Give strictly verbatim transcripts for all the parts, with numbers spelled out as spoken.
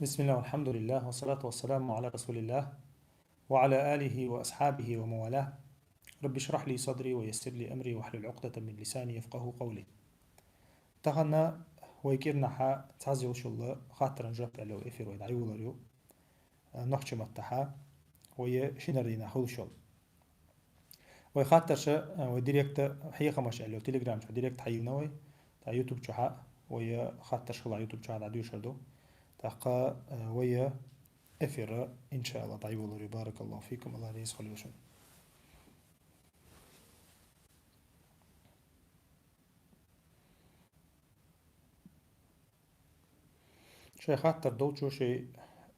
بسم الله والحمد لله والصلاة والسلام على رسول الله وعلى آله وأصحابه ومن والاه. رب اشرح لي صدري ويسر لي أمري واحلل عقدة من لساني يفقهوا قولي. Тахан вай кӀирнахьа цхьайолча хаттарашта жоп далар эфир вай дӀайолалур ю. Нохчийн маттахьа вай шинара дийнахьа хулаш йола. Вай хаттараш, э, вай директа хьехамаш аьлла, Telegram чу директ хьайийлла вай. ТӀаккха YouTube чу хьа, вай хаттараш хила YouTube чу дӀадоьшур ду. ТӀаккха, э, вай эфир, иншааллахӀ, дӀайолалур ю. Баракаллаху фикум, Аллах раьза хилва шун. Шоай хаттар долчо шоай,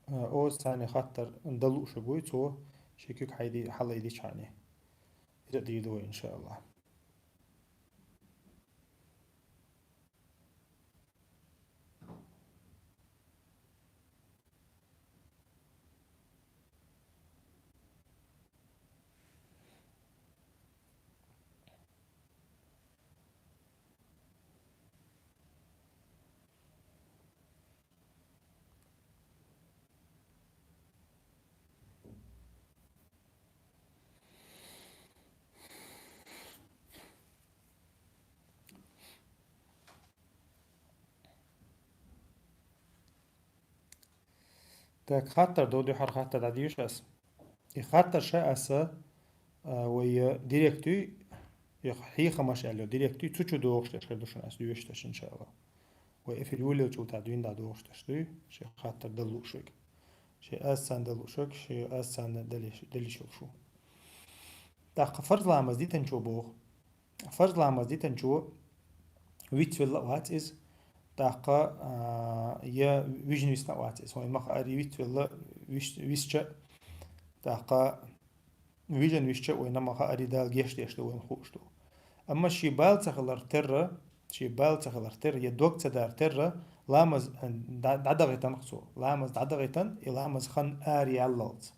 э, оаз царна хаттар дала лууш вуй, цо шоай куьг хьайди-, хьалайдича хьона. Иза дийр ду вай, иншааллахӀ. Так, хаттар да, дуьххьара хаттар дӀадийшад аз. И хаттараш аз, а, вай директ, и хьехамаш аьлла, директ, цу чу дохуш деш хир ду шуна аз доьшуш, иншааллахӀ. Вай эфир йолаелча тӀа дуьйна дӀадохуш деш ду, шоай хаттар дала лууш вайга. Шоай аз царна дала лууш вайга, шоай аз царна дала йиш-, дала йиш йолаш ва. ТӀаккха фарз ламаз дитанчо боху. Фарз ламаз дитанчо вицвелла а вац иза, тӀаккха, а, я вижина висна а вац иза. Вайна ма хаара, вицвелла вис-, висча, тӀаккха вижина висча, вайна ма хаара, Дала гешт деш ду, вайна хууш ду. Амма ший бала ца хилар терра, ший бала ца хилар терра, я дог ца дар терра, ламаз, а, дӀа-, дӀадахийтина-кх цо. Ламаз дӀадахийтина, и ламаз хан ара яллалц.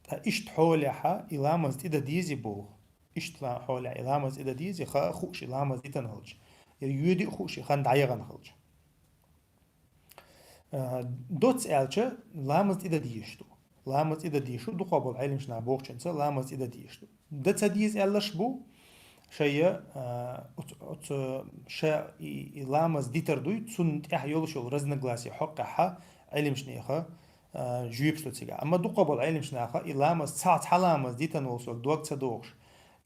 Ткъа иштта хьолехьа, и ламаз тӀедан дезий боху. Иштта ла-, хьолехь и ламаз тӀедан дезий, ха а хууш и ламаз дитина хилча, я йоьдий а хууш и хан дӀаяхана хилча. А, доцца аьлча, ламаз тӀедан дезаш ду. Ламаз тӀедан дезаш ду, дукхах болу Ӏеламнаха бохучунца ламаз тӀедан дезаш ду. Дан ца деза аьлларш бу, шайя, а, оц-, оцу ша и, и ламаз дитар дуй, цунна тӀехь йолуш йолу разногласие хьокъехьа Ӏеламнаха, а, жоьпаш ду цигахь. Амма дукхах болу Ӏеламнаха и ламаз цхьа, цхьа ламаз дитина волу стаг дог ца дохуш,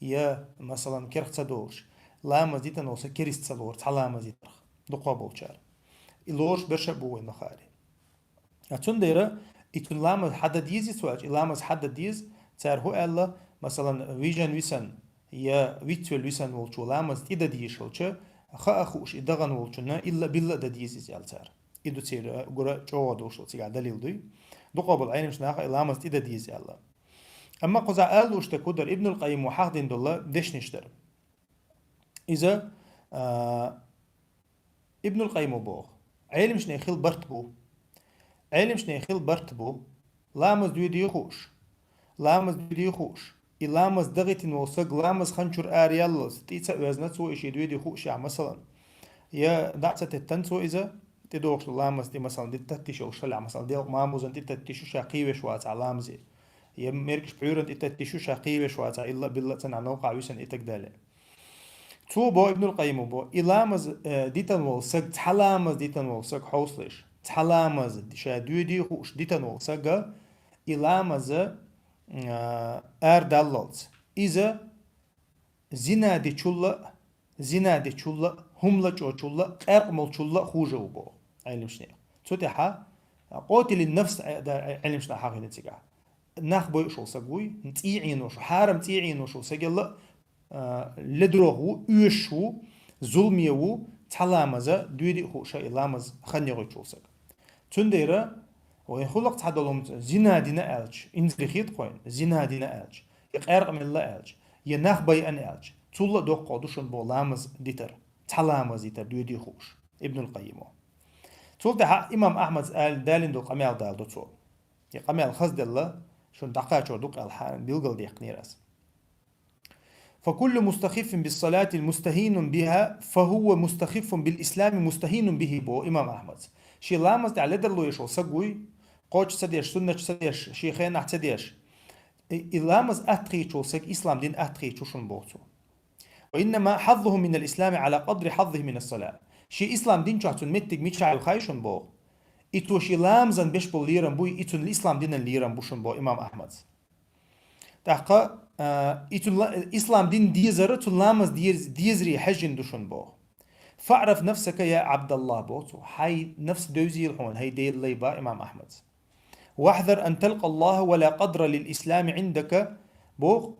я, масалан, керх ца дохуш, ламаз дитина волу стаг керист ца лору, цхьа ламаз дитарх, дукхах болчара. И лоруш берш а бу вайна ма хаара. А цундела и цуьнан ламаз хьадан деза, цо аьлча, и ламаз хьадан деза, цара хӀун аьлла, масалан, вижина висина, я вицвелла висина волчо ламаз тӀедан дезаш хилча, ха а хууш и дахана волчунна илла-билла а дан деза иза аьлла цара. И ду церан гура чӀогӀа долуш цигахь далил дуй. Дукхах болу Ӏеламнаха и ламаз тӀедан деза аьлла. Амма кхузахь ала лууш дерг хӀун дара, Ибнул Къаййима хьахдина долу дешнаш дара. Иза, а, Ибнул Къаййима боху: Ӏеламнехан хила барт бу. Ӏеламнехан хила барт бу. Ламаз доьдий хууш. Ламаз доьдий хууш. И ламаз дахийтина волу стаг ламаз хан чуьра ара яллалц, тӀе ца оьзна цо и шен доьдий хуушехь, масалан. Я дӀа а ца теттина цо иза, тӀедогӀуш долу ламаз тӀе, масалан, тӀе таттиш йолуш хилахь, масалан, делкъа мамузан тӀе таттиш ю, ша кхийвеш вацахь ламазе. Я мергаш пхьуьйранна тӀе таттиш ю, ша кхийвеш вацахь, илла а билла а ца нахь новкъахь висина и так далее. Цо бо, Ибнул Къаййима бо, и ламаз, э, дитина волу стаг, цхьа ламаз дитина волу стаг хьовсалаш. Цхьа ламаз ша доьдий хууш дитина волу стага и ламаз, э, ара даллалц. Иза зина дечул а, зина дечул а хӀума лачкъочул а, къаьркъа молчул а хуже ву боху Ӏелимаш. Цу тӀехьа къотилин нафс Ӏе-, да-, Ӏелимаш хьахийна цигахь. Нах бойуш волу саг вуй, цӀий Ӏенош ву, хьарам цӀий Ӏенош волу сагал а, а, ледоргӀа ву, оьшуш ву, зуламе ву, цхьа ламаз а доьдий а хууш и ламаз хан яхуьйтуш волу саг. Цундела вайн хӀуллакх цхьа долу хӀума, зина дина аьлча, инзаре хета-кх вайна, зина дина аьлча, я къаьркъа мелла аьлча, я нах байъина аьлча, цул а доккхагӀа ду шуна боху ламаз дитар, цхьа ламаз дитар доьдий а хууш, Ибнул Къаййимо. Цул тӀаьхьа имам Ахьмада аьл-, далийна долу къамел даладо цо. И къамел хазделла, шуна дӀакхачор ду-кх аьлла, хьа-, билгалдаьккхинера ас. «فكل مستخف بالصلاة مستهين بها فهو مستخف بالإسلام مستهين به», боху имам Ахьмада. Шен ламаз тӀехь ледарло еш волу саг вуй, кхочуш ца деш, суннаташ ца деш, шен хенахь ца деш. И, и ламаз атта хийцуш волу саг ислам дин атта хийцуш ву шуна боху цо. «وإنما حظه من الإسلام على قدر حظه من الصلاة». Шен ислам дин чохь цуьнан меттиг мичахь ю хаий шуна боху. И цо шен ламазан беш болу лерам буй, и цуьнан ислам динан лерам бу шуна боху имам Ахьмада. ТӀаккха, а, и цуьнан ла-, ислам дин дезар цуьнан ламаз дез-, дезаре хьаьжжина ду шуна боху. «فاعرف نفسك يا عبد الله», боху цо. Хьайн нафс девзийла хьуна, хӀай Делан лай, боху имам Ахьмада. «واحذر أن تلقى الله ولا قدر للإسلام عندك», боху,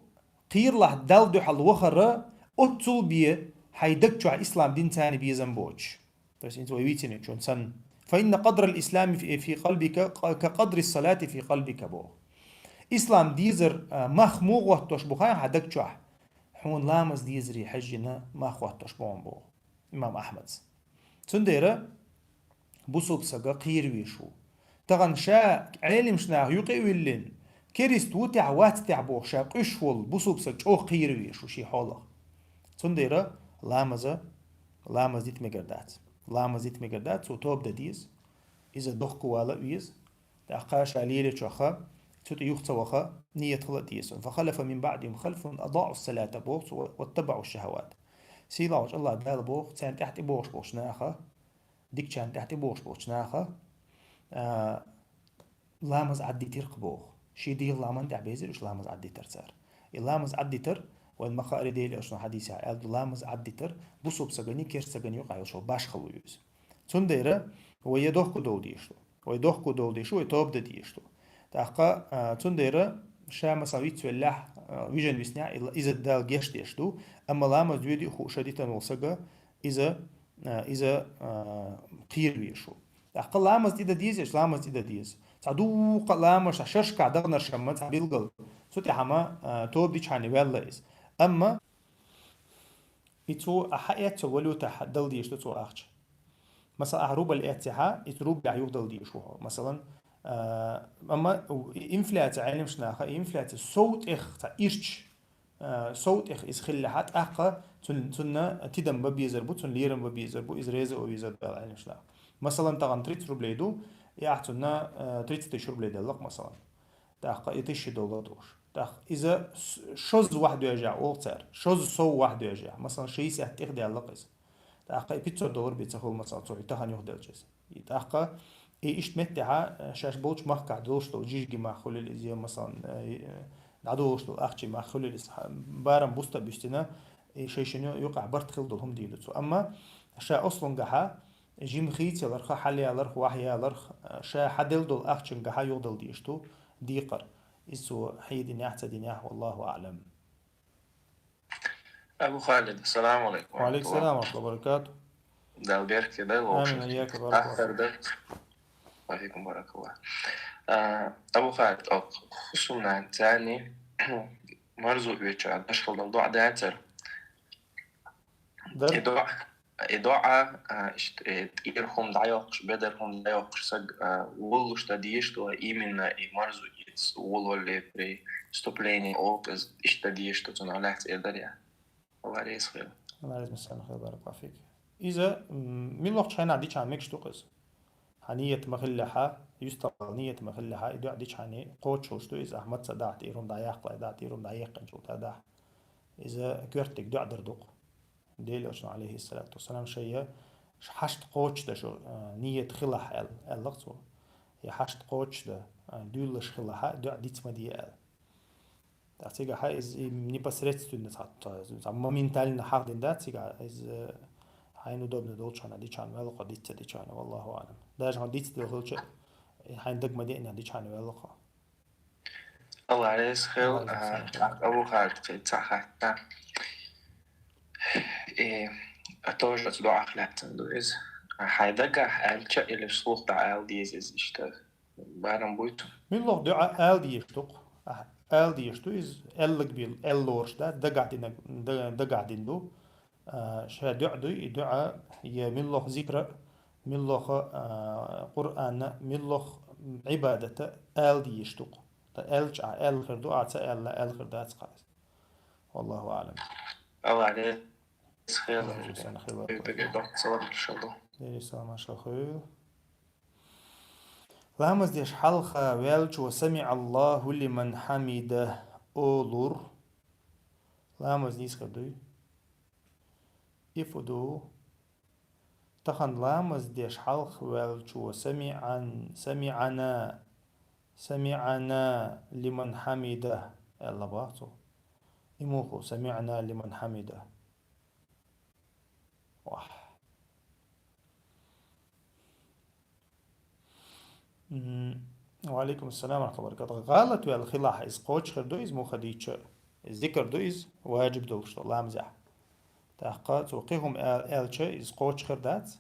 кхералахь Далла дуьхьал вахара, оццул бен хьайн даг чохь ислам динца безам боцуш. То есть, хӀинца вай вийцинчунна санна. «فإن قدر الإسلام في، في قلبك ق-، كقدر الصلاة في قلبك», боху. Ислам дезар, а, мах муха хӀоттош бу хаий хьан даг чохь, хьуна ламаз дезаре хьаьжжина мах хӀоттош бу хьуна боху имам Ахьмада. Цундела бусулба сага кхера везаш ву. Тахана ша Ӏелимаш наха юкъа а виллина, керист ву тӀехь, вац тӀехь боху ша къуьйсуш волу бусулба сага чӀогӀа кхера везаш ву шен хьолах. Цундела ламаза, ламаз дита мегар дац. Ламаз дита мегар дац, цо тоба дан деза. Иза дохко вала а веза. ТӀаккха ша лелачохь, цу тӀе юха ца ваха, ниет хила а деза. «فخلف من بعدهم خلف أضاعوا الصلاة», боху цо, «واتبعوا الشهوات». Сийлахьчу АллахӀ Дала боху, царна тӀехь тӀебогӀуш болчу наха, дикачарна тӀехь тӀебогӀуш болчу наха, а, ламаз Ӏаддитира-кх боху. Шен дегӀан ламан тӀехь безира уьш ламаз Ӏаддитар цара. И ламаз Ӏаддитар, вайн ма-хаъара Делан Элчано хьадисехь аьлла ду, ламаз Ӏаддитар бусулба сагана, керста сагана юкъахь йолуш йолу башхалла ю иза. Цундела вай я дохко довла дезаш ду. Вай дохко довла дезаш ду, вай тоба дан дезаш ду. ТӀаккха, а, цундела ша, масала, вицвеллехь, а, вижина виснехь, и-, иза Дала гечдеш ду, амма ламаз доьдий а хууш дитина волу сага, иза, а, иза, а, кхера везаш ву. ТӀаккха ламаз тӀе дан деза, ламаз тӀе дан деза. Цхьа дуккха а ламаз, цхьа шерашкахь даханарш амма цхьа билгал. Цу тӀехь амма, а, тоба дичхьана ваьлла иза. Амма и цо а хьаэццо валютахь дала дезаш ду цо ахча. Масала, ахьа рубль эццехьа, иза рублехь юхадала дезаш ву хьо. Масалан, а, амма инфляция, Ӏелимаш наха, и инфляция сов тӀех цхьа ирча, а, сов тӀех иза хиллехьа, тӀаккха цун-, цунна тидам бан безар бу, цунна лерам бан безар бу, иза реза а ван везар бу аьлла Ӏелимаш наха. Масалан, тахана тридцать рублей ду, и ахь цунна, а, тридцать тысяч рублей делла-кх, масалан. ТӀаккха и тысяча доллар долуш. ТӀаккха иза с-, шозза вахь доьжехь, олу цара. Шозза сов вахь доьжехь. Масалан, шестьдесят тӀехдаьлла-кх иза. ТӀаккха и пятьсот доллар бен ца хуьлу, масалан, цо и тахана юхаделча иза. И тӀаккха и иштта меттехьа, э, шаьш болчу махкахь долуш долу жижиг мах хуьлийла иза, я, масалан, э, и, э, дӀадолуш долу ахчий мах хуьлийла иза, хьа-, барам буста а буьстина, и шайшина юкъахь барт хила долу хӀума дийр ду цо. Амма ша ослунгахьа, жима хийцаяларх, хьалаяларх, вахьаяларх, ша хьаделла долу ахчангахьа юхадала дезаш ду декхар. Иза цо хьединехь, ца динехь, валлаху аӀлам. Абу Халид, ассаламу алейкум. Ва алейкум салам ва рахматуллахи ва баракатух. Дала беркате дойла вовшах. Амин, ва ийякум, баракаллаху. Ахтар дар. Ва фикум, баракаллах. А, Абу Халид, о, хусумнан царни марзу веча дашхал дал дуӀа дацар. Дар? И дуӀа, и дуӀа, а, ишт-, э, тӀера хӀума дӀайоккхуш, бедар хӀума дӀайоккхуш саг, а, вуллуш дан дезаш ду, именно и марзу эц вуллале при вступлении окъ из иштта дан дезаш ду, цунах лаьцна эр дар я? Алла реза хуьлда. Алла реза хуьлда, баракаллаху фик. Иза, м, муьлххачу хенахь дичхьана мегаш ду-кх иза. Хьан ниет ма хиллехьа, юьстахъал ниет ма хиллехьа, и дуӀа дичхьана кхочуш ду иза, ахь маца дахьа тӀера хӀума дӀаяккхале, дахьа тӀера хӀума дӀаеккхинчул тӀаьхьа дахьа. Иза коьртаниг дуӀа дар ду-кх. Делан Элчано, алейхиссалату вассалам, шайя хьашт кхочушдан шу, а, ниет хилахь аьл-, аьлла-кх цо. Я хьашт кхочушдан, а, дуьйлалуш хилахьа, дуӀа диц ма де аьлла. ТӀаккха цигахьа иза и непосредственно цхьа, цхьа, цхьа моментально хьахдина дац цигахьа, иза, а, Хьайна удобно долча хана дича хьана ваьлла хьо, диц ца дича хьана, валлаху аӀлам. Даже хьона диц дилла хилча, хьайна дага ма деъна дича хьана ваьлла хьо. Алла реза хила, а, Абу Халид, цхьа хатта. И, а, тоже оцу доӀах лаьцна ду иза. Хьайн дагахь аьлча или вслух дӀаала деза иза иштта? Барам буй цу. Муьлхха доӀа ала дезаш ду-кх. Ахь ала дезаш ду иза, аьлларг бен, аьлла лоруш дац, дагахь динарг, да-, дагахь дина ду. А, ша доӀа дуй, и доӀа, я муьлхха зикра, муьлхха, а, Къуръана, муьлхха Ӏибадата ала дезаш ду-кх. ТӀаккха аьлча ахь аьлла хир ду, ахь ца аьлла аьлла хир дац-кх иза. Валлаху аӀлам. Алла реза хила. Алла реза хила. Дерриге салам, иншалла. Дерриге салам, иншалла. Ламаз деш хьалха ваьлчо «Самиъаллаху лиман хьамидах» олур. Ламаз нийса хир дуй? И фу ду? Тахан ламаз деш хьалха ваьлчо «Самиъан-, самиъана, самиъана лиман хьамидах» аьлла бах цо. И муха хул «самиъна лиман хьамидах»? Вахь. М, ва Ӏалайкум ассалам ва рахматуллахи ва баракатух. ГӀалат ваьлла хилахь, иза кхочуш хир ду иза муха дийцча? Зикр ду иза, важиб долуш ду ламазехь. ТӀаккха цо кхин хӀума а-, аьлча, иза кхочуш хир дац.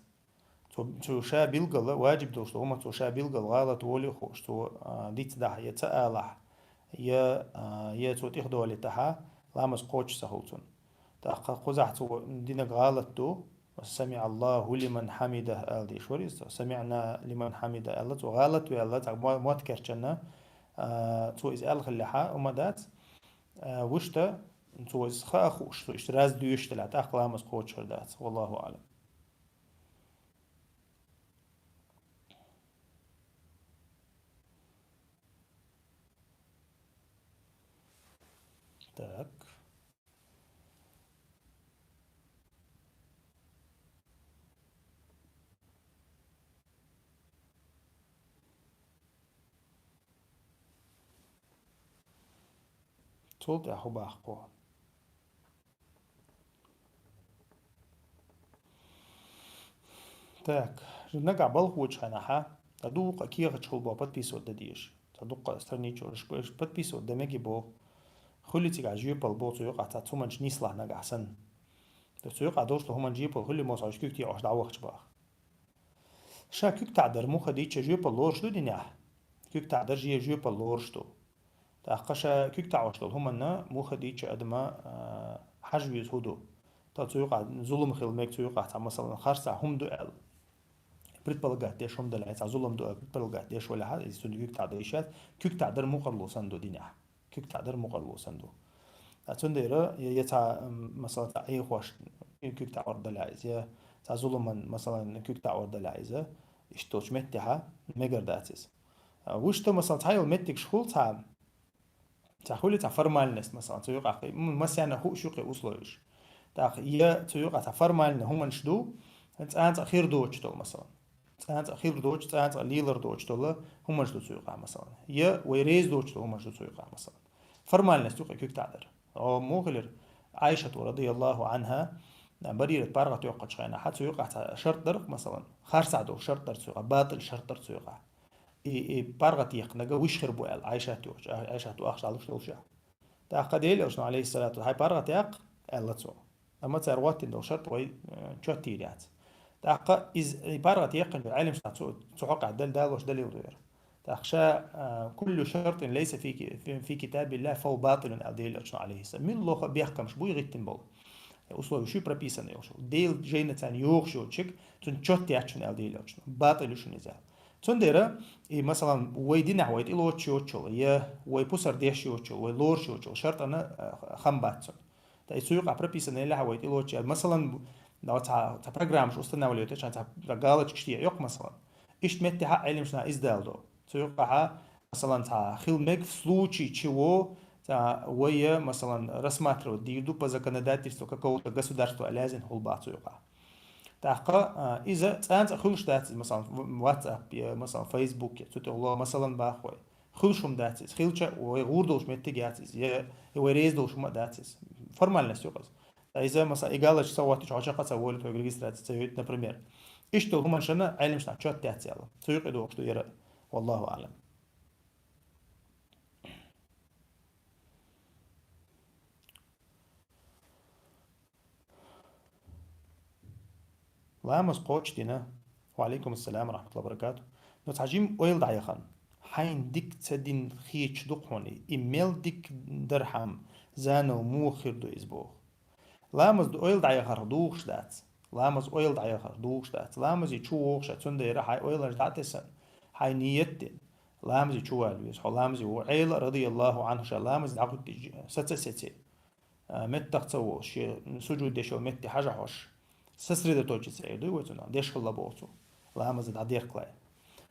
Цо, цо ша билггала, важиб долуш ду хӀума, цо ша билггала гӀалат волий хууш, цо, а, диц дахь, я ца алахь, я, а, я цо тӀехдолийтахьа, ламаз кхочуш ца хуьлу цунна. ТӀаккха кхузахь цо динарг гӀалат ду, «Самиъаллаху лиман хьамидах» ала дийш вара иза цо. «Самиъна лиман хьамидах» аьлла, цо гӀалат ваьлла, цхьа мо-, мотт керчанна, а, цо иза аьлла хиллехьа, хӀума дац. А, вуьшта, цо иза хаа хууш, цо иштта раз доьшуш делахь, тӀаккха ламаз кхочуш хир дац. Валлаху аӀлам. Так. Цул тӀаьхьа хӀун боху? Так, нагахь балхочу хенахьа, ткъа дуккха кехаташ хуьлу боху подписывать дан дезаш. Цхьа дуккха страничка уьш подписывать дан мегий боху. Хуьлий цигахь жоьпалла боху цу юкъахь цхьа хӀуманаш нислахь нагахь санна. Цу юкъахь долуш долу хӀуманна жоьпалла хуьлий боху, хьо куьг тӀе Ӏаш дӀавахча боху. Ша куьг таӀдар муха дийцча жоьпалла лоруш ду динехь? Куьг таӀдар жен жоьпалла лоруш ду. ТӀаккха ша куьг таӀош долу хӀуманна муха дийцча адама, а, хьажа веза хӀун ду? Та цу юкъахь зулам хила мега, цу юкъахь цхьа, масалан, харцахь хӀума ду аьлла. Предполагать деш хӀума далахь, цхьа зулам ду аьлла, предполагать деш валахь, иза цуьнан куьг таӀдар йиш яц. Куьг таӀдар мукъарло санна ду динехь. Куьг таӀдар мукъарло санна ду. А цундела, я, я цхьа, м, масала, цхьа Ӏехош куьг таӀор далахь иза, я цхьа зуламан, масалан, куьг таӀор далахь иза, иштта долчу меттехьа мегар дац иза. А вуьшта, масалан, цхьа йолу меттигаш хуьлу цхьа, цхьа хуьлу цхьа формальность, масалан, цу юкъахь, м, массарна хууш ю кхин условиш. ТӀаккха я цу юкъахь цхьа формальный хӀуманаш ду, цкъа-цкъа хир доцуш долу, масалан. Цкъа-цкъа хир доцуш, цкъа-цкъа лелар доцуш долу хӀуманаш ду цу юкъахь, масалан. Я вай реза доцуш долу хӀуманаш ду цу юкъахь, масалан. Формальность ю кхин куьг таӀдар. О, муха хилира? Ӏайшата, радияллаху Ӏанха, Барират паргӀат йоккхучу хенахь, цу юкъахь цхьа шарт дара, масалан, харцахь долу шарт дара цу юкъахь, батӀил шарт дара цу юкъахь. И, и паргӀат еккхинарг вуьш хир бу аьлла, Ӏайшат йохуш, Ӏайшат ву ахча луш долуш. ТӀаккха Делан Элчано, алейхиссалату, хьайн паргӀат яккха, аьлла цо. Амма цара гӀоттина долу шарт вай, э, чот тийр яц. ТӀаккха иза, и паргӀат яьккхинчу Ӏелимашна цу, цу хьокъехь дал-, далош далил ду яра. ТӀаккха ша, э, «Куллу шартин лайса фи ки-, фи, фи китабиллахи фахуа батилун», аьлла Делан Элчано, алейхиссалам. Муьлхха бехкамаш буй гӀиттина болу. Э, условия шу прописаны йолуш. Делан жайна царна йохуш йоцург, цуьнан чот яц шуна аьлла Делан Элчано. Батил ю шуна иза аьлла. Цундела, и, масалан, вай динехь вай тӀелоцуш йоцучул, я вай пусар деш йоцучул, вай лоруш йоцучул, шартана, а, хам бац цунна. Ткъа и цу юкъахь прописано елахь вай тӀелоцуш, я, масалан, да, цхьа, цхьа программаш устанавливать йо, цхьа, цхьа галочкаш тӀе йоккху, масалан. Иштта меттехьа Ӏелимашна иза дала до. Цу юкъахьа, масалан, цхьа хила мега в случае чего, цхьа вай, масалан, рассматривать дийр ду по законодательству какого-то государства, лаьзина хӀума бац цу юкъахь. ТӀаккха, а, иза цкъа-цкъа хуьлуш дац иза, масалан, в-, WhatsApp я, масалан, Facebook я, цу тӀехула, масалан, баххой. Хуьлуш хӀума дац иза. Хилча, вай гӀур долуш меттиг яц иза, я, я вай реза долуш хӀума а дац иза. Формальность ю иза. Иза, масала, и галочка ца оттийча хьо чакх ца волийта, хьоьга регистраци ца йойтийта, например. Иштта долу хӀуманаш шайна Ӏеламнаха чот яц аьлла. Цу юкъе догӀуш ду яра. Валлаху аӀлам. Ламаз кхочушдина. Ва Ӏалайкум ассалам ва рахьматуллахӀи ва баракатухӀ. Но цхьа жима ойла дӀаяхана. Хьайна дика ца дина хеташ ду-кх хьуна, и мел дика дархьама, заново муха хир ду иза боху. Ламаз ду ойла дӀаяхарх духуш дац. Ламаз ойла дӀаяхарх духуш дац. Ламазе чу вогӀуш а, цундела хьайн ойланаш дӀатесна, хьайн ният дина, ламазе чу вала веза. Хьо ламазе ву. Ӏела, радияллаху Ӏанху, ша ламазе дӀахӀуьттича, саца а сеций, а, меттах ца волуш, шен сужуд деш йолу метте хьажахьош, сосредоточиться эр дуй вай цунах, деш хилла боху цо, ламаза дӀадерхкале.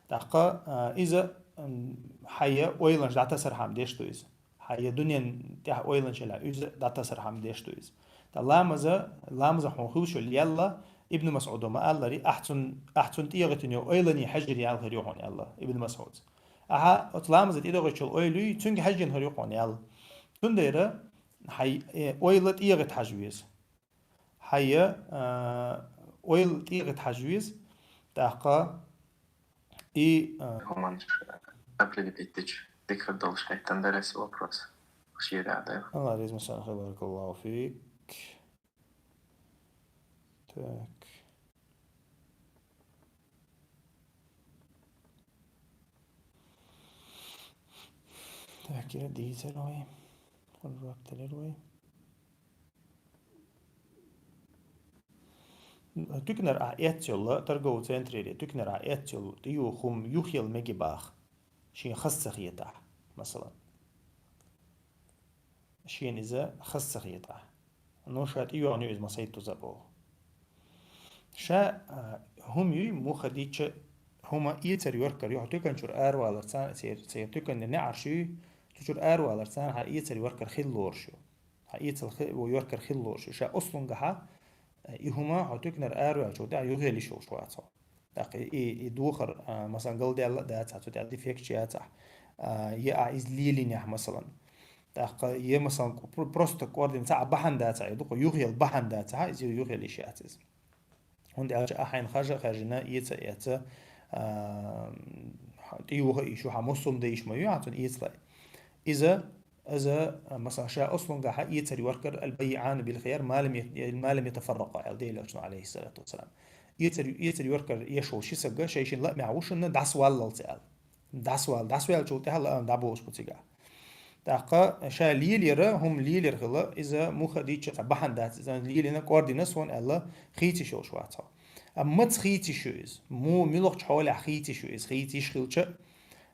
ТӀаккха, а, иза, м, хьан я ойланаш дӀатасархьама деш ду иза. Хьан я дуьнен тӀехь ойланаш елахь, иза дӀатасархьама деш ду иза. ТӀаккха ламаза, ламаза хьуна хуьлуш йолу ял, Ибн МасӀуда ма-аллара, ахь цун, ахь цунна тӀегӀиттина йолу ойлане хьаьжжина ял хир ю хьуна аьлла Ибн МасӀуда. Ахьа оцу ламаза тӀедогӀуьйтуш йолу ойлуй, цуьнга хьаьжжина хир ю хьуна аьлла. Цундела хьайн, э, ойла тӀегӀитта хьажа веза. Хьайн, э, ойла тӀегӀитта хьажа веза. ТӀаккха и, э, хӀуманаш определить дича, дика хир долуш хеттан дара аса вопрос. Шера а дара. Алла реза масана хир, баракаллаху фик. Так. Так, я дийзар вай. Хуррак телер вай. Туьканара ахь эццайолла, торговый центрера, туьканара ахь эццайолла, тӀеюху хӀума юхъяла мега баха. Шен хаза ца хетахь, масалан. Шена иза хаза ца хетахь. Ну, ша тӀейогӀна ю иза, ма сайта туза боху. Ша, а, хӀума юй, муха дийцча, хӀума эцар йоркар ю, хьо туькан чуьра аравалар царна, цер, цер туьканан неӀарш юй, цу чуьра аравалар царна хьан эцар йоркар хила лоруш ю. Хьан эцал хи-, йоркар хила лоруш ю. Ша ослунгахьа, а, и хӀума хьо туьканара араваьллачул тӀаьхьа юхъяла йиш йолуш вац хьо. ТӀаккха и, и духар, а, масалан, галдаьлла а дацахь, цу тӀехь дефект яцахь, а, я ахь иза лелийнехь, масалан. ТӀаккха я, масалан, пр-, просто кӀордина цхьа а бахьана дацахь, я дукха юхъяла бахьана дацахь, иза юхъяла йиш яц иза. ХӀунда аьлча ахь хьайна хажа а хаьржина, эца а эцна, а, тӀеюха а йиш ю, хьан муссум дан йиш ма ю, хьан цунна эцале. Иза Иза, а, масалан, ша ослунгахьа эцар йоркар, «البيعان بالخيار ما لم يت-، ما لم يتفرقا», аьлла Делан Элчано, алейхиссалату вассалам. Эцар, эцар йоркар еш волу ши саг шайшинна лаамехь ву шуна дӀасаваллалц аьлла. ДӀасавал-, дӀасаваьллачул тӀаьхьа лаам дӀаболуш бу цигахь. ТӀаккха ша лелаяра, хӀума лелаяр хила, иза муха дийцча цхьа бахьана дац, иза лелийна кӀордина суна аьлла, хийца йиш йолуш вац хьо. Амма маца хийца йиш ю иза? Му-, муьлхачу хьолехь хийца йиш ю иза? Хийца йиш хилча а,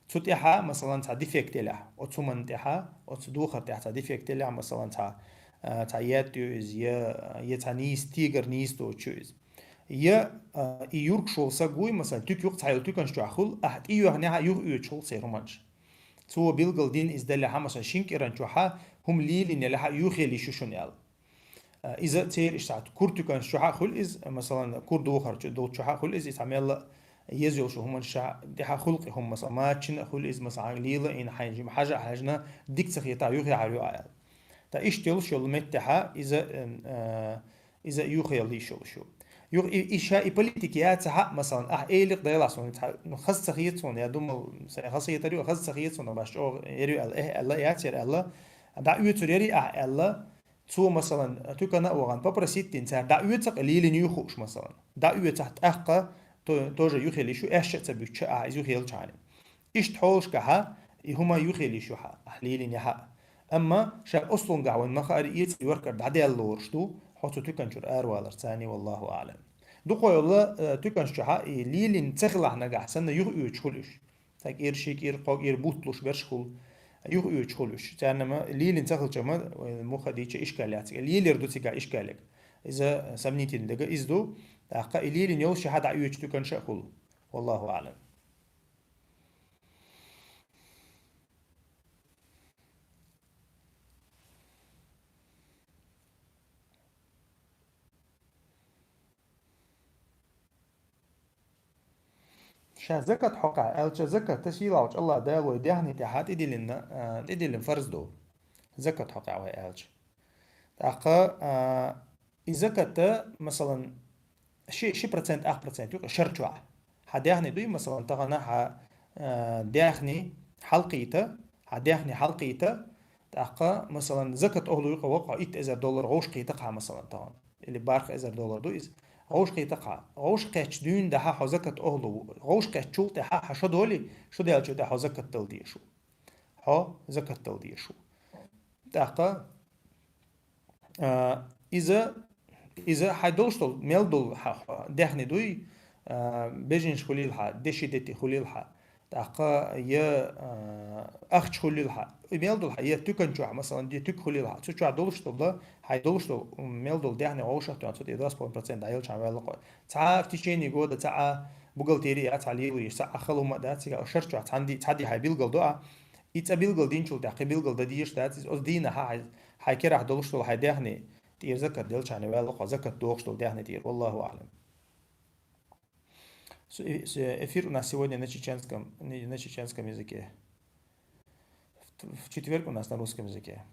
Цу тӀехьа, масалан, цхьа дефект елахь, оцу хӀуманна тӀехьа, оцу духар тӀехь цхьа дефект елахь, масалан, цхьа, а, цхьа етта ю иза, я, я цхьа нийса, тегар нийса доцуш ю иза. Я, а, и юргуш волу саг вуй, масалан, туька юкъа цхьа йолу туьканаш чохь хуьлу, ахь тӀейоьхнехьа юха оьцуш хуьлу церан хӀуманаш. Цо билгал дина иза делахьа, масалан, шина кӀиран чохьа хӀума лелийна елахьа, юхъяла йиш ю шуна аьлла. А, иза церан иштта кура туьканаш чохьа а хуьлу иза, масалан, кура духар чу долчу чохьа а хуьлу иза, и цхьа мелла а еза йолчу хӀуманаш чохьа тӀехьа хуьлу кхин хӀума, масалан, маччина а хуьлу иза, масалан, лела а йина хьайна жима хьажа а хьаьжна, дика ца хетахь, юхъяхьар ю аьлла. Ткъа иштта йолуш йолу меттехьа иза, м, а, иза юхъяла йиш йолуш ю. Юха и, и ша и политика яцахьа а, масалан, ахь элира делахь суна, цхьа, ну, хаза ца хета суна, я думал, сайн хазахетар ю, хаза ца хета суна, баш чӀогӀа яр ю аьлла, эхь аьлла, яц яр аьлла, дӀаоьцур яр ахь аьлла, Цо, масалан, туькана а вахана, попросить дина цара дӀаоьцу-кх, лелийна ю хууш, масалан. ДӀаоьцахь тӀаккха то-, тоже юхъяла йиш ю, аьшша а ца буьттуш, ахь иза юхъяьлча хьанна. Иштта хьолашкахьа, и хӀума юхъяла йиш ю хьан, ахь лелийнехьа а. Амма ша ослунгахь вайн ма-хаара эца йоркар дӀадаьлла лоруш ду, хьо цу туькан чуьра аравалар царний, валлаху аӀлам. Дукха йолла, э, туьканаш чохьа и лелийна ца хилахь нагахь санна юхаоьцуш хуьлу уьш. Цхьа кӀира, ши кӀира, кхо кӀира бутталуш берш хуьлу. Юхаоьцуш хуьлу уьш. Царна ма, лелийна ца хилча ма, муха дийцча ишкал яц. Лелаяр ду цигахь ишкалег. Иза сомнительный дага иза ду. ТӀаккха и лелийна йолуш шаьхьа дӀаоьцуш туьканаш а хуьлу. Валлаху аӀлам. Ша закат хьокъехь аьлча, закат сийлахьчу Аллах Дала вай даьхни тӀехьа тӀедиллина, а, тӀедиллина фарз ду. Закат хьокъехь вай аьлча. ТӀаккха, а, И закат, масалан, ши, ши процент, ах процент юкъе шар чохь. Хьан даьхни дуй, масалан, тахана хьан, а, даьхни хьалкхийтта, хьан даьхни хьалкхийтта, тӀаккха, масалан, закат охӀла юкъе воккха итт эзар доллар гӀовш кхийтта хьан, масалан, тахана. Или барх эзар доллар ду иза. ГӀовш кхийтта хьан. ГӀовш кхеттача дуьйна дӀа хьан хьо закат охӀла ву. ГӀовш кхеттачул тӀаьхьа хьан шо долий, шо даьллачул тӀаьхьа хьо закат дала дезаш ву. Хьо закат дала дезаш ву. ТӀаккха, а, иза, иза хьай долуш долу, мел долу хьан, хьан даьхни дуй, а, беженаш хуьлийла хьан, деши дети хуьлийла хьан, тӀаккха я, а, ахча хуьлийла хьан, и мел долу хьан, я туькан чохь, масалан, я туька хуьлийла хьан, цу чохь долуш долу, хьай долуш долу, м, мел долу даьхни гӀовшах тоьхна, цу тӀе два с половиной процент дӀайолчхьан ваьлла кхой. Цхьа в течение года, цхьа а бухгалтерия, цхьа лело еш, цхьа а хала хӀума а дац, цига шар чохь цхьаьна ди-, цхьа ди хьай билгал до а, и цӀа билгал динчул тӀаьхьа кхин билгал дан дезаш дац иза, оцу дийнахь хьан хьай, хьай керахь долуш долу хьай даьхни тӀера закат делчхьана ваьлла кхо закат дохуш долу даьхни тӀера. Валлаху аълам. С-, э-, с-, эфир у нас сегодня на чеченском, не, на чеченском языке. В, в четверг у нас на русском языке.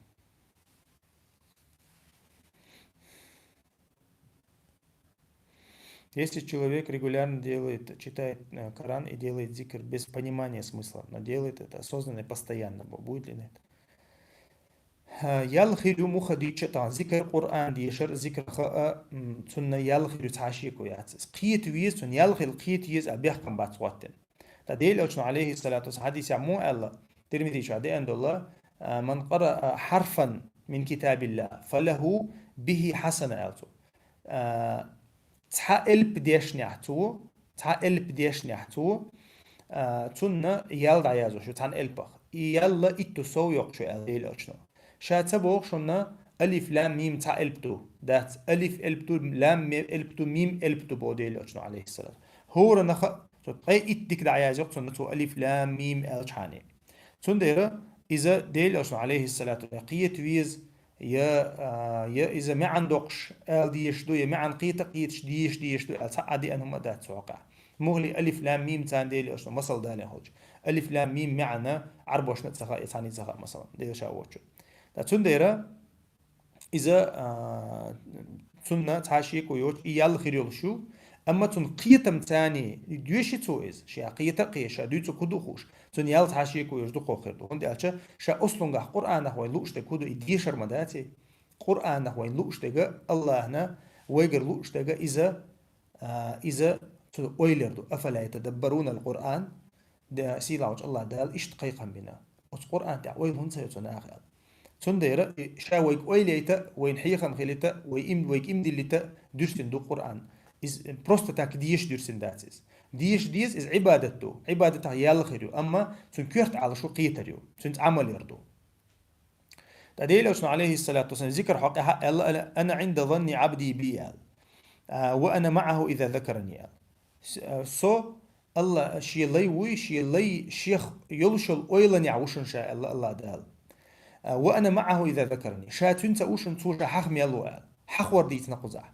Если человек регулярно делает, читает, э, Коран и делает зикр без понимания смысла, но делает это осознанно и постоянно, бу-, будет ли на это? Э, ял хир ю муха дича тан зикр, Къуръан дешар, зикр хаа, м, цунна ял хир ю цхьа шеко яц. Кхета веза, цунна ял хир кхета еза, а бехкам бац гӀоттина. Ткъа Делан Элчано, алейхиссалату вассалам, хьадисехь муха аьлла, Тирмизи чохь деана долу, а, «Ман къараа хьарфан мин китабилла, фалаху бихи хьасана», аьлла цо. А, цхьа элп дешнехь цо, цхьа элп дешнехь цо, а, цунна ял дӀаязо шу цхьана элпах. И ял итт сов йоккхуш ю аьлла Делан Элчано. Ша ца боху шуна алиф лам мим цхьа элп ду. Дац, алиф элп ду, лам ме-, элп ду, мим элп ду боху Делан Элчано, алейхиссалам. ХӀора наха, цо ткъе итт дика дӀаязйо цунна цо алиф лам мим аьлчхьана. Цундела иза Делан Элчано, алейхиссалату, я кхета веза, я, а, я иза маьӀна доккхуш аьлла дезаш ду, я маьӀна кхета а кхеташ дезаш дезаш ду аьлла цхьа а деана хӀума а дац цу хьокъехь. Муххале алиф лам мим царна Делан Элчано масал далийна хилча. Алиф лам мим маьӀна Ӏарбошна а ца хаьа, я цхьанна а ца хаьа, масалан, Дела ша воцчу. Ткъа цундела иза, а, цунна цхьа шеко йоцуш, и ял хир йолуш ю, амма цунна кхетам царна доьши цо иза, ша кхета а кхеташ, ша дуьйцург хӀун ду хууш, цунна ял цхьа шеко йоцуш дукхох хир ду. ХӀунда аьлча ша ослунгахь Къуръанах вайн лууш дерг хӀун ду, и дешар ма дац и. Къуръанах вайн лууш дерг, Аллахьна вайгара лууш дерг иза, а, иза цу ойла ду. «Афала ятадаббарунал Къуръан?» Де, сийлахьчу Аллах Дала иштта кхайкхам бина. Оцу Къуръан тӀехь ойла хӀунда ца йо цу наха аьлла. Цундела и ша вайга ойла яйта, вайна хьехам хилийта, вай им, вайга им диллийта дуьрсина ду Къуръан. Иза просто так дешаш дуьрсина дац иза. Дешаш деза, иза Ӏибадат ду. Ӏибадатах ял хир ю, амма цуьнан коьрта Ӏалашо кхетар ю. Цуьнца Ӏамал яр ду. Ткъа Делан Элчано, алейхиссалату вассалам, зикр хьокъехь аьлла, «Ана, ана Ӏинда занни Ӏабди би», аьлла. А, «Ва ана маӀаху иза закарани», аьлла. С-, а, со Алла шен лай вуй, шен лай шех йолуш йолу ойланехь ву шуна ша аьлла Аллах Дала. А, «Ва ана маӀаху иза закарани». Ша цуьнца ву шуна, цо ша хьаха мел ву аьлла. Хьахор дийцина кхузахь.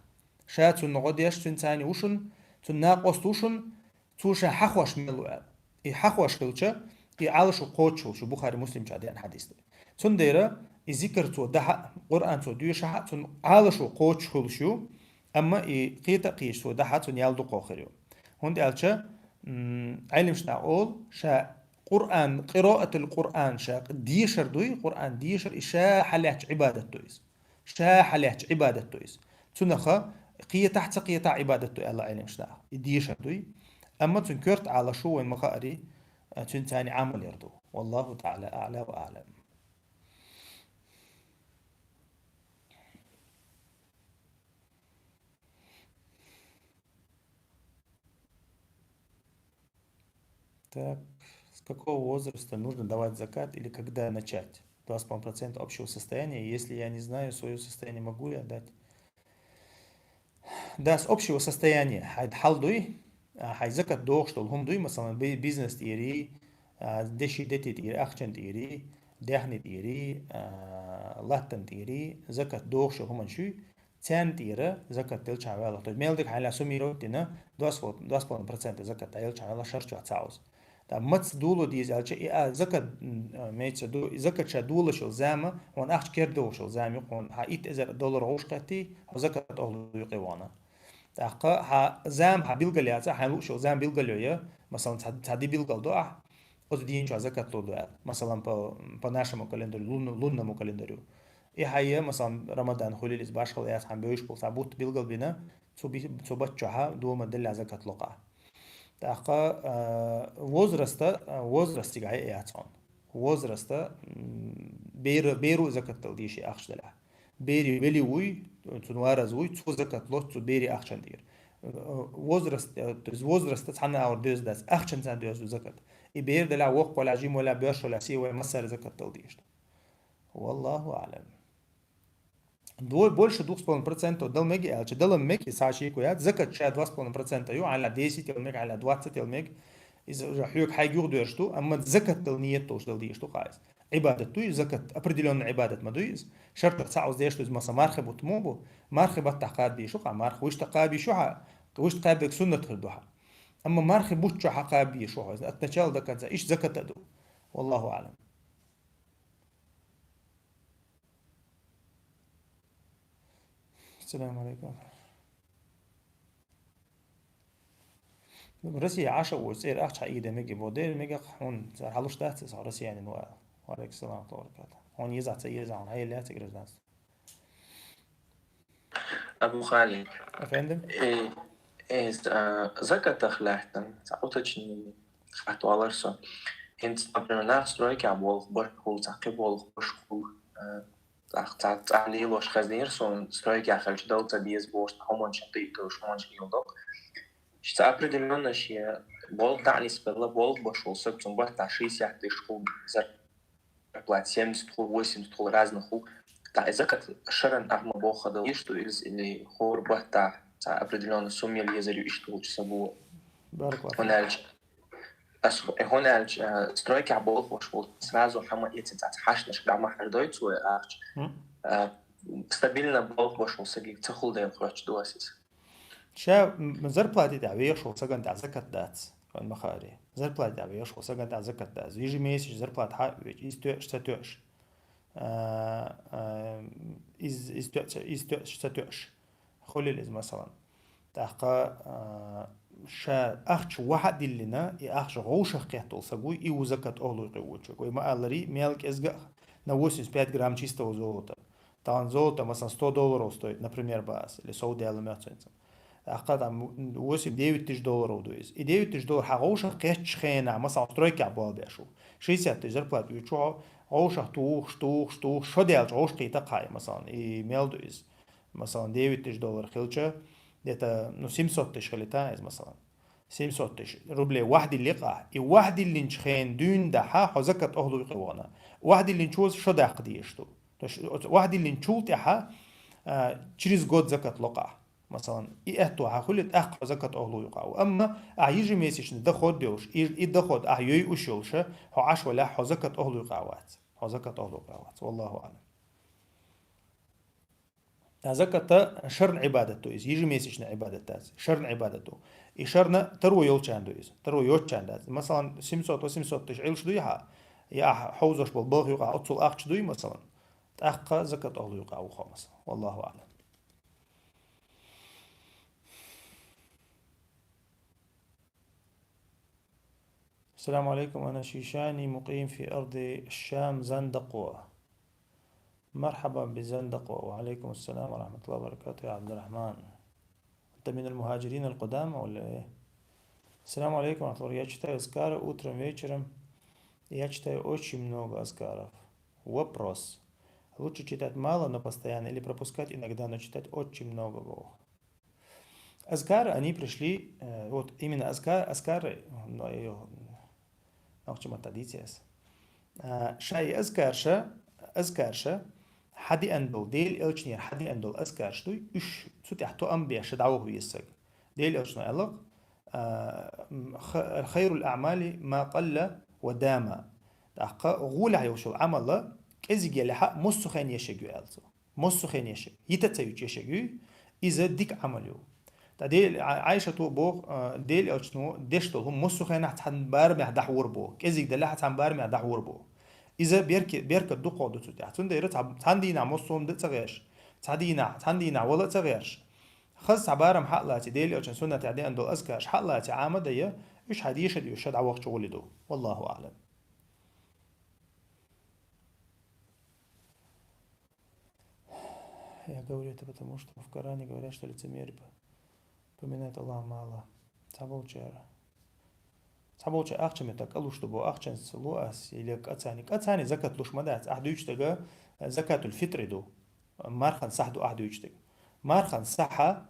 Ша цунна гӀо деш, цуьнца ву шуна, цуьнан накъост ву шуна, цо ша хьахош мел ву аьлла. И хьахош хилча, и Ӏалашо кхочуш хилча, Бухари Муслим чохь деана хьадис ду. Цундела и зикр цо дахьа, Къуръан цо доьшахьа, цунна Ӏалашо кхочуш хуьлуш ю, амма и кхета а кхеташ цо дахьа, цунна ял дукхох хир ю. ХӀунда аьлча, м, Ӏелимаш наха олу, ша Къуръан, къираатул Къуръан, ша дешар дуй, Къуръан дешар, и ша хьалаьттачу Ӏибадат ду иза. Ша хьалаьттачу Ӏибадат ду иза. Цунаха кхетахь, ца кхетахь Ӏибадат ду аьлла Ӏелимаш наха. И дешар дуй. Амма цуьнан коьрта Ӏалашо вайн ма хаари, а, цуьнца Ӏамал яр ду. Валлаху таӀала аӀла ва аълам. Так, с какого возраста нужно давать закат или когда начать? Два с половиной процента общего состояния. Если я не знаю своё состояние, могу ли я дать? Да, с общего состояния. Хьайн хьал дуй, а, хьайн закат дохуш долу хӀума дуй, масалан, би-, бизнес тӀери, а, деши дети тӀери, ахчан тӀери, даьхни тӀери, а, латтан тӀери, закат дохуш йолу хӀуманаш юй, царна тӀера закат делчхьан ваьлла. То есть мел дика хьайна суммировать дина, два с пол-, два с половиной процента закат дӀаелчхьан ваьлла шар чохь цхьа оза. ТӀаккха маца дола деза аьлча, и а закат, м, а, имеется в виду, и закат ша долаш йола зама, хьона ахча кердалуш йола зама ю хьона, хьа итт эзар доллар гӀовш кхетти, хьо закат охлу юкъе вахана. ТӀаккха хьа зама хьа билгал яца, хьайна луш йола зама билгал йо я, масалан, цхьа, цхьа ди билгал до ахь, оцу дийна чохь закат лур ду аьлла. Масалан, по, по нашему календарю, лунно-, лунному календарю. И хьайя, масалан, Рамадан хуьлил иза башхала яц хьан бевзаш болу цхьа бутт билгал бина, цу би-, цу бат чохьа дома делла закат локха. ТӀаккха, а, возраста, а, возраст цигахь яц хьона. Возраста, м, бер-, беру закат дала дийши ахча делахь. Бери вели вуй, цу вараз вуй, цу закат лоц, цу бери ахчан дийр. Э, возраст, э, то есть возраста цхьана аур доьза дац, ахчан цхьана доьза ду закат. И бер делахь, воккха валахь, жим валахь, боьрша валахь, се валахь, массара закат дала дийшта. Валлаху аълам. Двой-, больше двух с половиной процентов дал меги аьлча, далам меги, са шийку яц, закат ша два с половиной процента ю, аля десять ел мег, аля двадцать ел мег. Из уже хьоьга хьайга юха доьрш ду, амма закат дал ниет долуш дал дийш ду кхайс. Ибадат ду из, закат, определённый ибадат ма ду из. Шартах цхьа уз деш ду из, маса мархи бут мо бу, мархи баттах кхаба бийш ду кха, мархи вуьшта кхаба бийш ю хьа, вуьшта кхаба бег суннат хир ду хьа. Амма мархи бут чу хьа кхаба бийш ю хьа, от начала до конца, иш закат а ду. Валлаху аълам. Ассаламу алейкум. Россия Ӏаша ву, цӀера ахча хьаийда меги бо, дер мегах хьун, цар хьалуш дац, со Россиянин ву аьлла. Ва алейкум салам ва баракату. Хьун еза ца еза, хьун хьайла яц гражданство. Абу Халид. Афендим? Э, э, з-, а, закатах лаьттан, ца уточнение хатвалар со. ХӀинца, например, нах стройках болх баш хул, цхьа кхин болх баш хул, а, Цхьа, цхьа, цхьа лелош хезнера суна, стройкехь хилча дала ца деза бохуш, цхьа хӀуманаш тӀе а товш, хӀуманаш хила доккху. Ша ца определённо шен болх таӀнис белла, болх баш волу саг цунна баттахь шестьдесят тысяч хул, зарплата семьдесят хул, восемьдесят хул, разных хул. ТӀаккха и закат шаран ахма боху дала, иштта иза или хӀора баттахь цхьа определённо сумма ел езар ю иштта волчу саго. Баркалла. ХӀунда аьлча Ас хӀу-, хӀунда аьлча, а, стройкехь болх беш волу сразу хьама эцна цхьацца хьашташ дӀа ма хьаждой цо ахча. Мгм. А, стабильно болх беш волу сагиг ца хул дела хоьттуш ду ас иза. Ша, м, зарплати тӀехь вехаш волу саган тӀехь закат дац, хӀун ма харе. Зарплати тӀехь вехаш волу саган тӀехь закат дац. Ежемесячно зарплата хьа а веча, из тоьаш, ца тоьаш. А, а, из, из тоьаш, ца, из тоьаш, ца тоьаш. Хуьлил иза, масалан. ТӀаккха, а, ша ахча ваха а диллина, и ахча гӀовшах кхеттал саг вуй, и ву закат охлуй кхеввучу. Вай ма аллари, мел кӀезга а на восемьдесят пять грамм чистого золота. Тахана золото, масалан, сто долларов стоит, например, баас, или сов дела моьцанца. ТӀаккха там восемь-девять тысяч долларов ду иза. И девять тысяч доллар хьа гӀовшах кхеттачу хенахь, масалан, стройкехь болх беш ву. Шестьдесят тысяч зарплата вуьйчу хьо, гӀовшах тухуш, тухуш, тухуш, шо даьлча гӀовш кхийта кхай, масалан, и мел ду иза. Масалан, девять тысяч доллар хилча, где-то, ну, семьсот тысяч хилита иза, масалан. Семьсот тысяч рублей вахдилликъа, и вахдиллинчу хен дуьйна дахьа хьо закат охлуй кхевана. Вахдиллинчу шо даккха дезаш ду. То есть, оцу вахдиллинчул тӀаьхьа, а, через год закат локъа. Масалан, и аьтту хьан хуьлу, тӀаккха хьо закат охлуй юкъа ву. Амма ахьа ежемесячный доход йолуш, и, и доход ахьа йой уш йолуша, хьо Ӏаш валахь, хьо закат охлуй юкъа вац. Хьо закат охлуй юкъа вац. Валлаху аълам. А заката шарна Ӏибадат ду иза, ежемесячный Ӏибадат дац, шарна Ӏибадат ду. И шарна таро йолчарна ду иза, таро йоцчарна дац. Масалан, семьсот-восемьсот тысяч Ӏилш дуй хьа, я ахьа хьовзош болу балха юкъахь оццул ахча дуй, масалан, тӀаккха закат охлуй юкъа ву хьо, масалан. Валлаху аълам. السلام عليكم، أنا شيشاني مقيم في أرض الشام زندقوة. مرحبا بزندقوة. وعليكم السلام ورحمة الله وبركاته يا عبد الرحمن. أنت من المهاجرين القدامى ولا إيه؟ السلام عليكم ورحمة الله. Я читаю азкары утром, вечером. Я читаю очень много азкаров. Вопрос. Лучше читать мало, но постоянно, или пропускать иногда, но читать очень много, говорю. Азкары, они пришли, э, вот именно азка-, азкары, ну, и, нохчийн традицияс. А, шайн азкарша, азкарша, хьадиан долу, Дела элчанера хьадиан долу азкарш дуй, уьш цу тӀехь тоам беш дӀаваха веза саг. Дела элчано аьлла, а, м, х-, хайрул аъмали ма къалла ва дама. ТӀаккха гӀолехь йолуш йолу Ӏамала кӀезиг елехьа массо хен ешаг ю аьлла цо. Массо хен ешаг. Йита ца юьчу ешаг юй, иза дика Ӏамал ю. ТӀаккха Дел-, Ӏа-, Ӏайшата боху, а, Делан Элчано деш долу хӀума массо а хенахь цхьана барамехь дӀахьор бу, кӀезиг делахь а цхьана барамехь дӀахьор бу. Иза берки-, беркат дукха ду цу тӀехь. Цундела цхьа-, цхьана дийнахь массо а хӀума дан а ца гӀерш, цхьа дийнахь, цхьана дийнахь вала а ца гӀерш, хаза цхьа барам хьа а лаций, Дела Элчано суннатехь деана долу азкараш хьа а лаций, Ӏамадай, уьш хьан дешар ю, ша дӀавахча гӀули ду. Валлаху аълам. Я говорю это потому, что в Коране говорят, что лицемеры п-, поминают Аллаха мало. Цхьаболчара. Цхьаболчара ахча мета кӀалуш ду бо, ахчанца ло ас, или кӀацани. КӀацани закат луш ма дац. Ахь дуьйцу стага, э, закатул фитри ду. Мархан сахь ду ахь дуьйцу стага. Мархан сахьа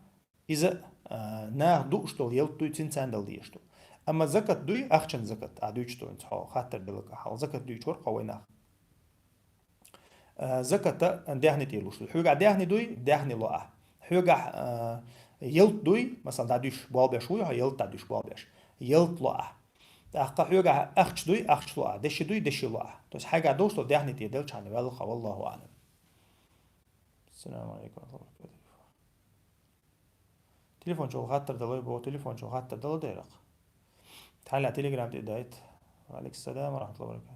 иза, а, наха дууш долу ялта дуй, цуьнца царна дала дезаш ду. Амма закат дуй, ахчан закат, ахь дуьйцу стага, хьо хаттар делла хьал закат дуьйцу хӀора кхо вайнах. А, заката даьхни тӀе луш ду. Хьоьгахь даьхни дуй, даьхни ло ахь. Хьоьгахь, а, ялта дуй, масала, дӀадуьйш болх беш вуй хьо, ялта дӀадуьйш болх беш. Ялта ло ахь. ТӀаккха хьоьгахь ахча дуй, ахча ло ахь. Деши дуй, деши ло ахь. То есть хьайгахь долуш долу даьхни тӀе делчхьана ваьлла хьо, валлаху аълам. Ассаламу алейкум ва рахматуллахи ва баракатух. Телефон чухула хаттар далой боху, телефон чухула хаттар дала дерах. Тхьайла телеграм тӀе дайта. Ва алейкум салам ва рахматуллахи ва баракатух.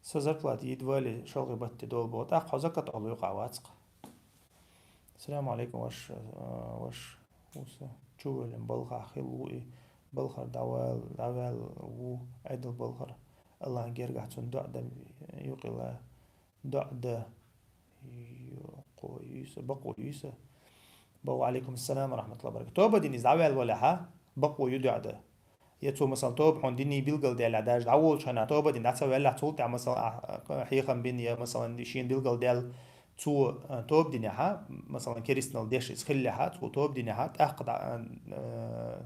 Сан зарплата едва ли шалгӀе батте долу боху. ТӀаккха хьо закат олу юкъа вацкъа. Ассаламу алейкум, ваш, э, ваш вуса. Чувеллин балхахь хилла ву и. Балхара дӀавал-, дӀаваьлла ву, Ӏедал балхара. Аллахьан гергахь цунна доӀа дан юкъила. ДоӀа дан. Йо, кхо юьйса, бакъо юьйса. Бакъо, алейкум ассалам ва рахматуллахи ва баракатух. Тоба дина иза дӀаваьлла валахьа, бакъо ю доӀа дан. Я цо, масалан, тоба хьуна диний билгал даьлла, даже дӀаволчу хьуна тоба дина дӀа ца ваьллахь, цул тӀаьхьа, масалан, а, а, хьехам бина, я, масалан, шена билгал даьлла, цо, а, тоба динехьа, масалан, керстанал деш иза хиллехьа, цо тоба динехьа, тӀаккха дӀа, а, а,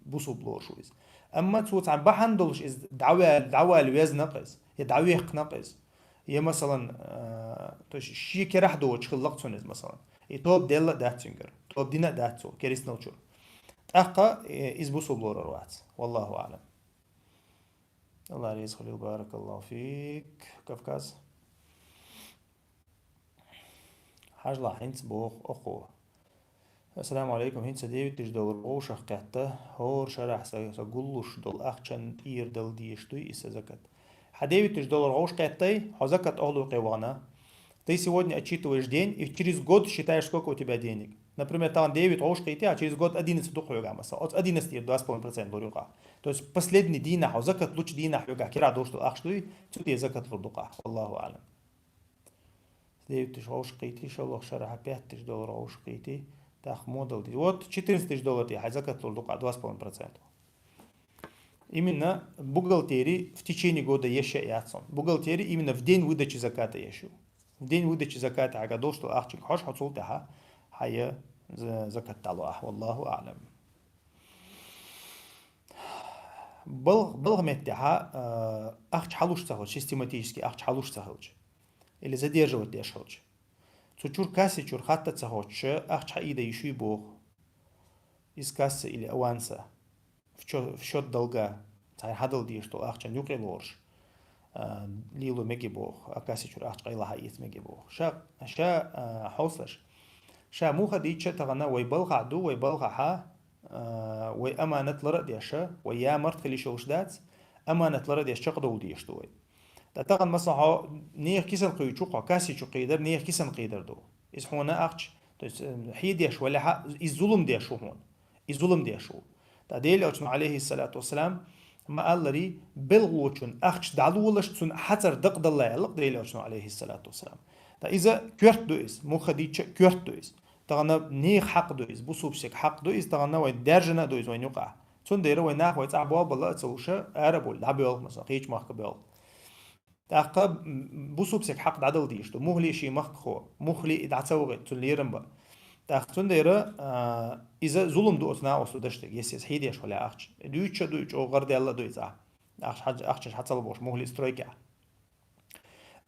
бусулба лоруш ву иза. Амма цо цхьана бахьана долуш иза дӀаваьл-, дӀаваьлла везна-кх иза, я дӀавехкна-кх иза. Я, масалан, а, то есть шен керахь доцуш хилла-кх цунна иза, масалан. И тоба делла а дац цуьнгара. Тоба дина а дац цо, керстанал чуьра. ТӀаккха, э, иза бусулба лорур вац. Валлаху аълам. Аллах реза хуьлийла, баракаллаху фик, Кавказ. Хьажалахь, хӀинца боху оха. Ассаламу алейкум, хӀинца девять тысяч доллар вовшах кхетта, хӀора шарахь са, са гуллуш долу ахчан тӀера дала дезаш дуй и сан закат? Хьан девять тысяч доллар вовш кхеттай, хьо закат охлукъе вахана. Ты сегодня отчитываешь день, и через год считаешь, сколько у тебя денег. Например, тахана девять вовш кхийти, а через год одиннадцать ду хьоьгахь, масала. Оцу одиннадцать тӀера два с половиной процента лур юкъахь. То есть последний дийнахь хьо закат лучу дийнахь хьоьгахь кира долуш долу ахча дуй, цу тӀе закат лур дукъахь. Валлаху аълам. Девять тысяч вовш кхийти, шолгӀа шарахь пять тысяч доллар вовш кхийти, тӀаккха модал ди. Вот четырнадцать тысяч доллар тӀе хьайн закат лур дукъа два с половиной процента. Именно бухгалтери в течение года еш яц он. Бухгалтери именно в день выдачи заката еш ю. В день выдачи заката хьайга долуш долу ахчиг хьожуш хьо цул тӀаьхьа хьайя за-, закат дӀало ахь. Валлаху аълам. Балх-, балха меттехьа, а, ахча хьалуш ца хилча, систематически ахча хьалуш ца хилча, или задерживать деш хилча. Цу чур касси чур хатта ца хоттуш, ахча хьаийда йиш юй боху. Из касса или аванса. В чё-, в счёт долга. Цхьайна хьадала дезаш долу ахчан юкъе лоруш. А, лело меги боху. А касси чур ахча къайла хьаэца меги боху. Ша, ша, а, хьовсалаш. Ша муха дийча тахана вай балхахь ду, вай балхахьа, а, вай аманат лара а деша, вай ямарт хила йиш йолуш дац, аманат лара а деш чекхдовла дезаш ду вай. Ткъа тахана, масала, хьо нехан кисан кхуьйчу хьо, касси чу кхийдар, нехан кисан кхийдар ду. Иза хьуна ахча, то есть, э, хьедеш валехьа, иза зулум деш ву хьуна. Иза зулум деш ву. Ткъа Делан Элчано, алейхиссалату вассалам, ма-аллари, белхалочун ахча дӀалолаш, цунна хьацар дакъадалла аьлла Делан Элчано, алейхиссалату вассалам. Ткъа иза коьрта ду иза, муха дийча а коьрта ду иза. Тахана нехан хьакъ ду иза, бусулба стеган хьакъ ду иза, тахана вайн даьржина а ду иза вайн юкъахь. Цундела вай нах вай цӀахь болбала а ца луша, ара а бовла, дӀабоьлху, масала, кхечу махка боьлху. ТӀаккха, м, бусулба стеган хьакъ дӀадала дезаш ду. Муххале шен махкахо, муххале и дӀа ца вахийта, цунна лерам бан. ТӀаккха цундела, а, иза зулум ду оцу накъосту дашдерг, если иза хьедеш вале ахча. Дуьйцуш а ду, чӀогӀа гӀардаьлла а ду иза ахча. Ахча хьаж-, ахчанаш хьацалла бохуш, муххале стройкехь.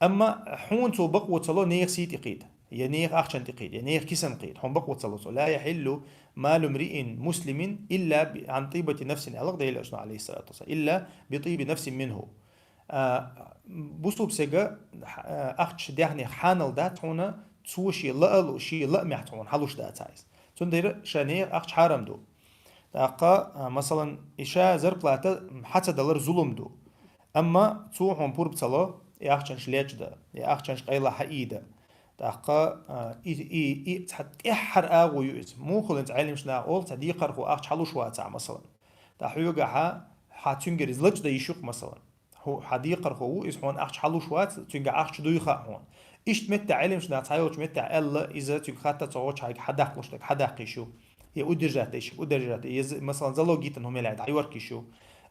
Амма хьуна цо бакъо ца ло нехан сий тӀе кхийда, я нехан ахчан тӀе кхийда, я нехан кисан кхийда. Хьуна бакъо ца ло цо. «Ла яхьиллу малу мриин муслимин илла би-, ан тибати нафсин», аьлла Делан Элчано, алейхиссалату вассалам. «Илла би тиби нафсин минху». А, бусулба стеган, а, ахча даьхнех хьанал дац хьуна, цо шен лаа лу-, шен лаамехь хьуна хьалуш дацахь иза. Цундела ша нехан ахча хьарам ду. ТӀаккха, а, масалан, и ша зарплата хьа ца далар зулум ду. Амма цо хьона пурба ца ло, и ахчанаш лечкъа да, и ахчанаш къайла хьаийда. ТӀаккха, а, и, и, и цхьа тӀеххьара агӀо ю иза. Муха хулинца Ӏелимаш наха оал, цхьа декхархо ахча хьалуш вацахь, масалан. ТӀаккха хьоьгахьа, хьа цуьнгара иза лачкъа дан йиш ю-кх, масалан. Хьо, хьа декхархо ву, иза хьона ахча хьалуш вац, цуьнга ахча дуй хаьа хьона. Иштта меттехь Ӏелимаш наха цхьайолчу меттехь аьлла, иза цуьнга хатта ца гӀочу хьайга хьадаккхалуш дерг хьадаккха йиш ю. Я удержать дан йиш, удержать, я, з-, масалан, залог йитина хӀума елахь, дӀайорка йиш ю.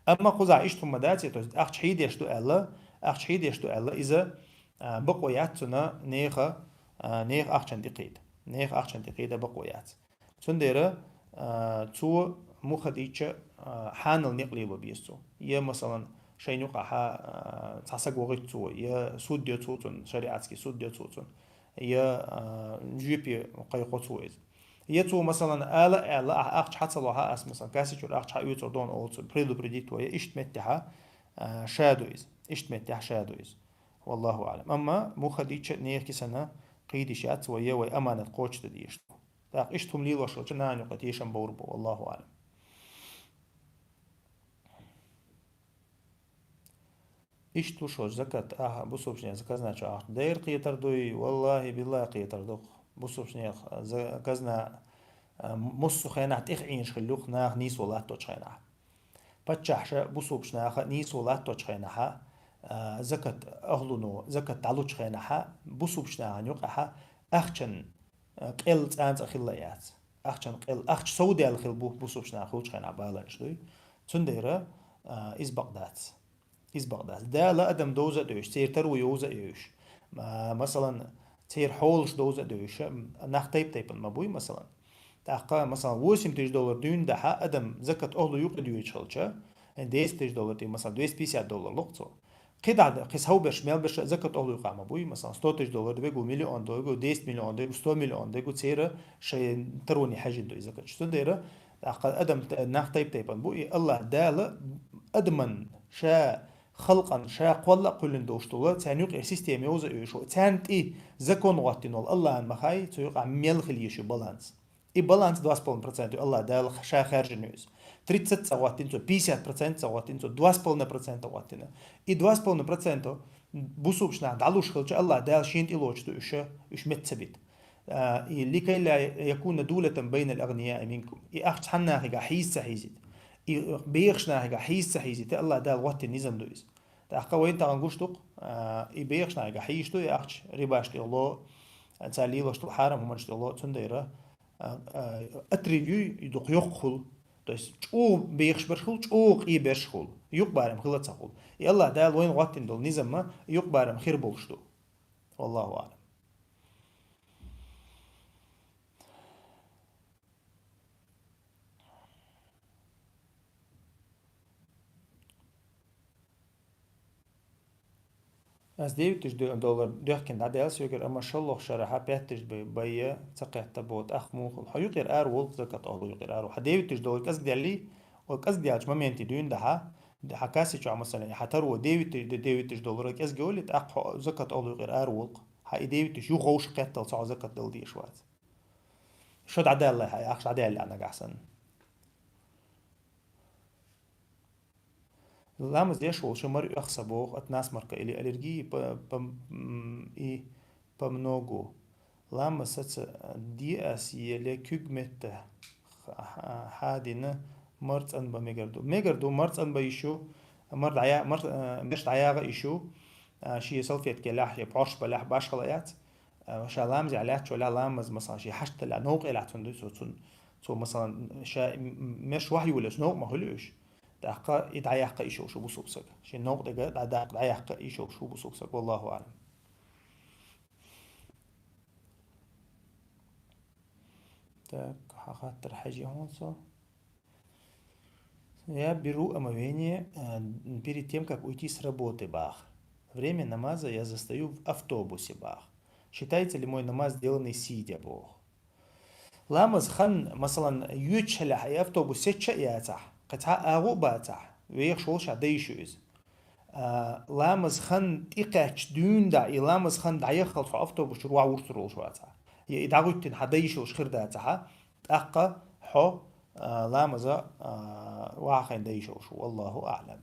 Амма кхузахь иштта хӀума дац, то есть ахча хьийдеш ду аьлла, ахча хьийдеш ду аьлла, иза, а, бакъо яц цунна нехан, а, нехан ахчанна тӀекхийда. Нехан ахчанна тӀекхийда бакъо яц. Цундела, а, цо муха дийча, а, хьанал некъ лело беза цо. Я, масалан, шайна юкъахьа, а, цхьа саг вогӀийт цо, я суд йо цо цунна, шариатский суд йо цо цунна, я, а, жоьпе кхайкхо цо иза. Я цо, масалан, ала а аьлла, ахь ахча хьа ца лохьа, ас, масалан, касси чуьра ахча хьа оьцур ду хьуна оал цо, предупредить вай, я иштта меттехьа, а, ша ду иза. Иштта меттехь ша ду иза. Валлаху аӀлам. Амма муха дийча нехан кисана кхийдеш яц вай, я вай аманат кхочушдан дезаш ду. ТӀаккха иштта хӀума лелош хилча, нана юкъа тешам бовр бу, валлаху аӀлам. Иштта ву шо закат, ахьа, бусулбчунех казна чу ахча дер кхетар дуй, валлахӀи, биллахӀи, кхетар ду-кх. Бусулбчунех за-, казна, а, массо а хенахь тӀех Ӏийна хилла ю-кх, наха нийсо латточу хенахь. Паччахьаша бусулбчу наха нийсо латточу хенахьа, а, закат ахӀлуно, закат дӀалучу хенахьа, бусулбчу нахана юкъахьа ахчан, а, къел цӀанцӀа хилла яц. Ахчан къел, ахча совдаьлла хилла бу-, бусулбчу наха хуьлучу хенахь баланс дуй. Цундела, а, иза бакъ дац. Иза бакъ дац. Дала адам довза а девзаш, церан таро йовза а йовзаш. Ма-, масалан, церан хьолаш довза а девзаш, нах тайп-тайпана ма буй, масалан. ТӀаккха, масалан, восемь тысяч доллар дуьйна дахьа адам закат охӀлу юкъа доьжуш хилча, десять тысяч доллар тӀе, масалан, двести пятьдесят доллар ло-кх цо. КхидӀа, кхин сов берш, мел берш закат охӀлу юкъа ма буй, масалан, сто тысяч доллар дегу, миллион дегу, десять миллион дегу, сто миллион дегу, церан шайн тароне хьаьжжина ду и закат. Цундела, тӀаккха адам т-, нах тайп-тайпана бу, и АллахӀ Дала адаман ша халкъан ша кхолла а кхоьллина долуш долу, царна юкъера система йовза а йовзуш, царна тӀе закон гӀоттина волу АллахӀан ма хаьа, цу юкъахь мел хила езаш ю баланс. И баланс два с половиной процента ю, АллахӀ Дала ша хаьржина ю иза. Тридцать ца гӀоттина цо, пятьдесят процент ца гӀоттина цо, два с половиной процента гӀоттина. И два с половиной процента бусулбчу нах дӀалуш хилча, АллахӀ Дала шена тӀе лоцуш ду уьш, уьш метта ца бита. А, и «لكي لا يكون دولة بين الأغنياء منكم». И ахча цхьана нахе хьийза ца хьийзийта. И бехаш нахе хьийза ца хьийзийта, АллахӀ Дала гӀоттина низам ду иза. ТӀаккха вайна тахана гуш ду-кх, а, и бехаш нахе хьийзаш ду, и ахча рибаш тӀе ло, цара лелош долу хьарам хӀуманаш тӀе ло, цундела, а, а, отрыв юй, и дукха йоккха хуьлу. То есть чӀогӀа бехаш берш хуьлу, чӀогӀа къе берш хуьлу. Юкъабарам хила ца хуьлу. И АллахӀ Дала вайна гӀоттина долу низам ма юкъабарам хир болуш ду. Валлаху аӀлам. Ас девять тысяч до-, доллар доьхкина дӀадаьлла соьгара, амма шолгӀа шарахьа пять тысяч бай-, байя ца кхетта боху, тӀаккха муха хуьлу? Хьо юкъера ара волу-кх, закат охӀлу юкъера ара волу. Хьан девять тысяч доллар кӀезиг даьллий, оцу кӀезиг даьллачу моменте дуьйна дахьа, хьан касси чохь, масалан, хьан таро девять тысяч, девять тысяч доллар кӀезиг йолий, тӀаккха хьо закат охӀлу юкъера ара волу-кх. Хьан и девять тысяч юха вовшах кхеттал ца хьо закат дала дезаш вац. Шо дӀадаьлла хьан, ахча дӀадаьлла нагахь санна. Ламаз деш волчо мара оьху сан боху, от насморка или аллергии по, по, м, и по многу. Ламаз саца де ас, еле куьг метта ха-, ха-, хьадина мара цӀанбан мегар ду. Мегар ду, мара цӀанбан йиш ю, мара дӀая-, мара, э, меш дӀаягӀа йиш ю, а, шен салфетка елахь, я пхьорш балахь, башхала яц. А, ша ламазехь лаьтташ валахь, ламаз, масалан, шен хьашт далахь, новкъа елахь цунна дуй цо, цунна, цо, масалан, ша м-, м-, меш вахь йолуш новкъа ма хуьлу уьш. ТӀаккха и дӀаяккха йиш йолуш ву бусулба саг. Шен новкъа дега дӀа-, дӀа-, дӀаяккха йиш йолуш ву бусулба саг, валлаху аӀлам. Так, хьан хаттар хьажий хьуна со? Я беру омовение, э, перед тем, как уйти с работы, бах. Время намаза я застаю в автобусе, бах. Считается ли мой намаз, сделанный сидя, бох? Ламаз хан, масалан, йоьдучу хьалехь и автобус сецча а яцахь, кхин цхьа агӀо а бацахь, вехаш волуш хьан дан йиш ю иза. А, ламаз хан тӀекхаьчча дуьйна дӀа, и ламаз хан дӀаяххалц хьо автобус чуьра вахь вурцур волуш вацахь, я и дӀагӀуьттина хьан дан йиш йолуш хир дацахьа, ТӀаккха хьо, а, ламаза, а, вахайна дайшалш ву. Валлаху аӀлам.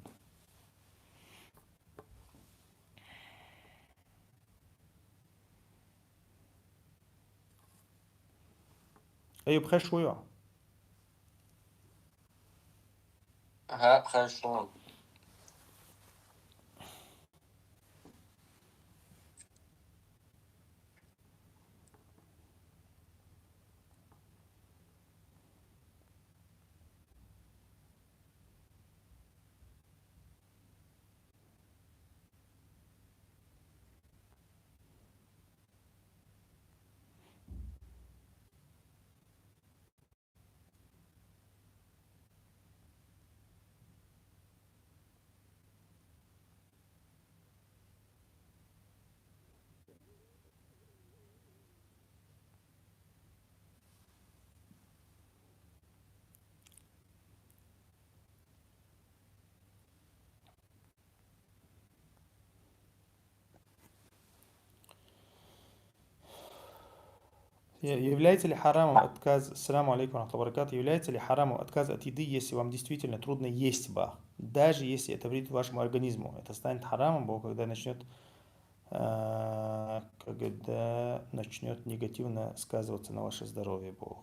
Айюб, хеш ву йо? Ага, хеш ву. Я-, является ли харамом отказ, ассаламу алейкум ва рахматуллахи ва баракатух, является ли харамом отказ от еды, если вам действительно трудно есть, ба? Даже если это вредит вашему организму, это станет харамом, ба, когда начнет, а, когда начнет негативно сказываться на ваше здоровье, ба.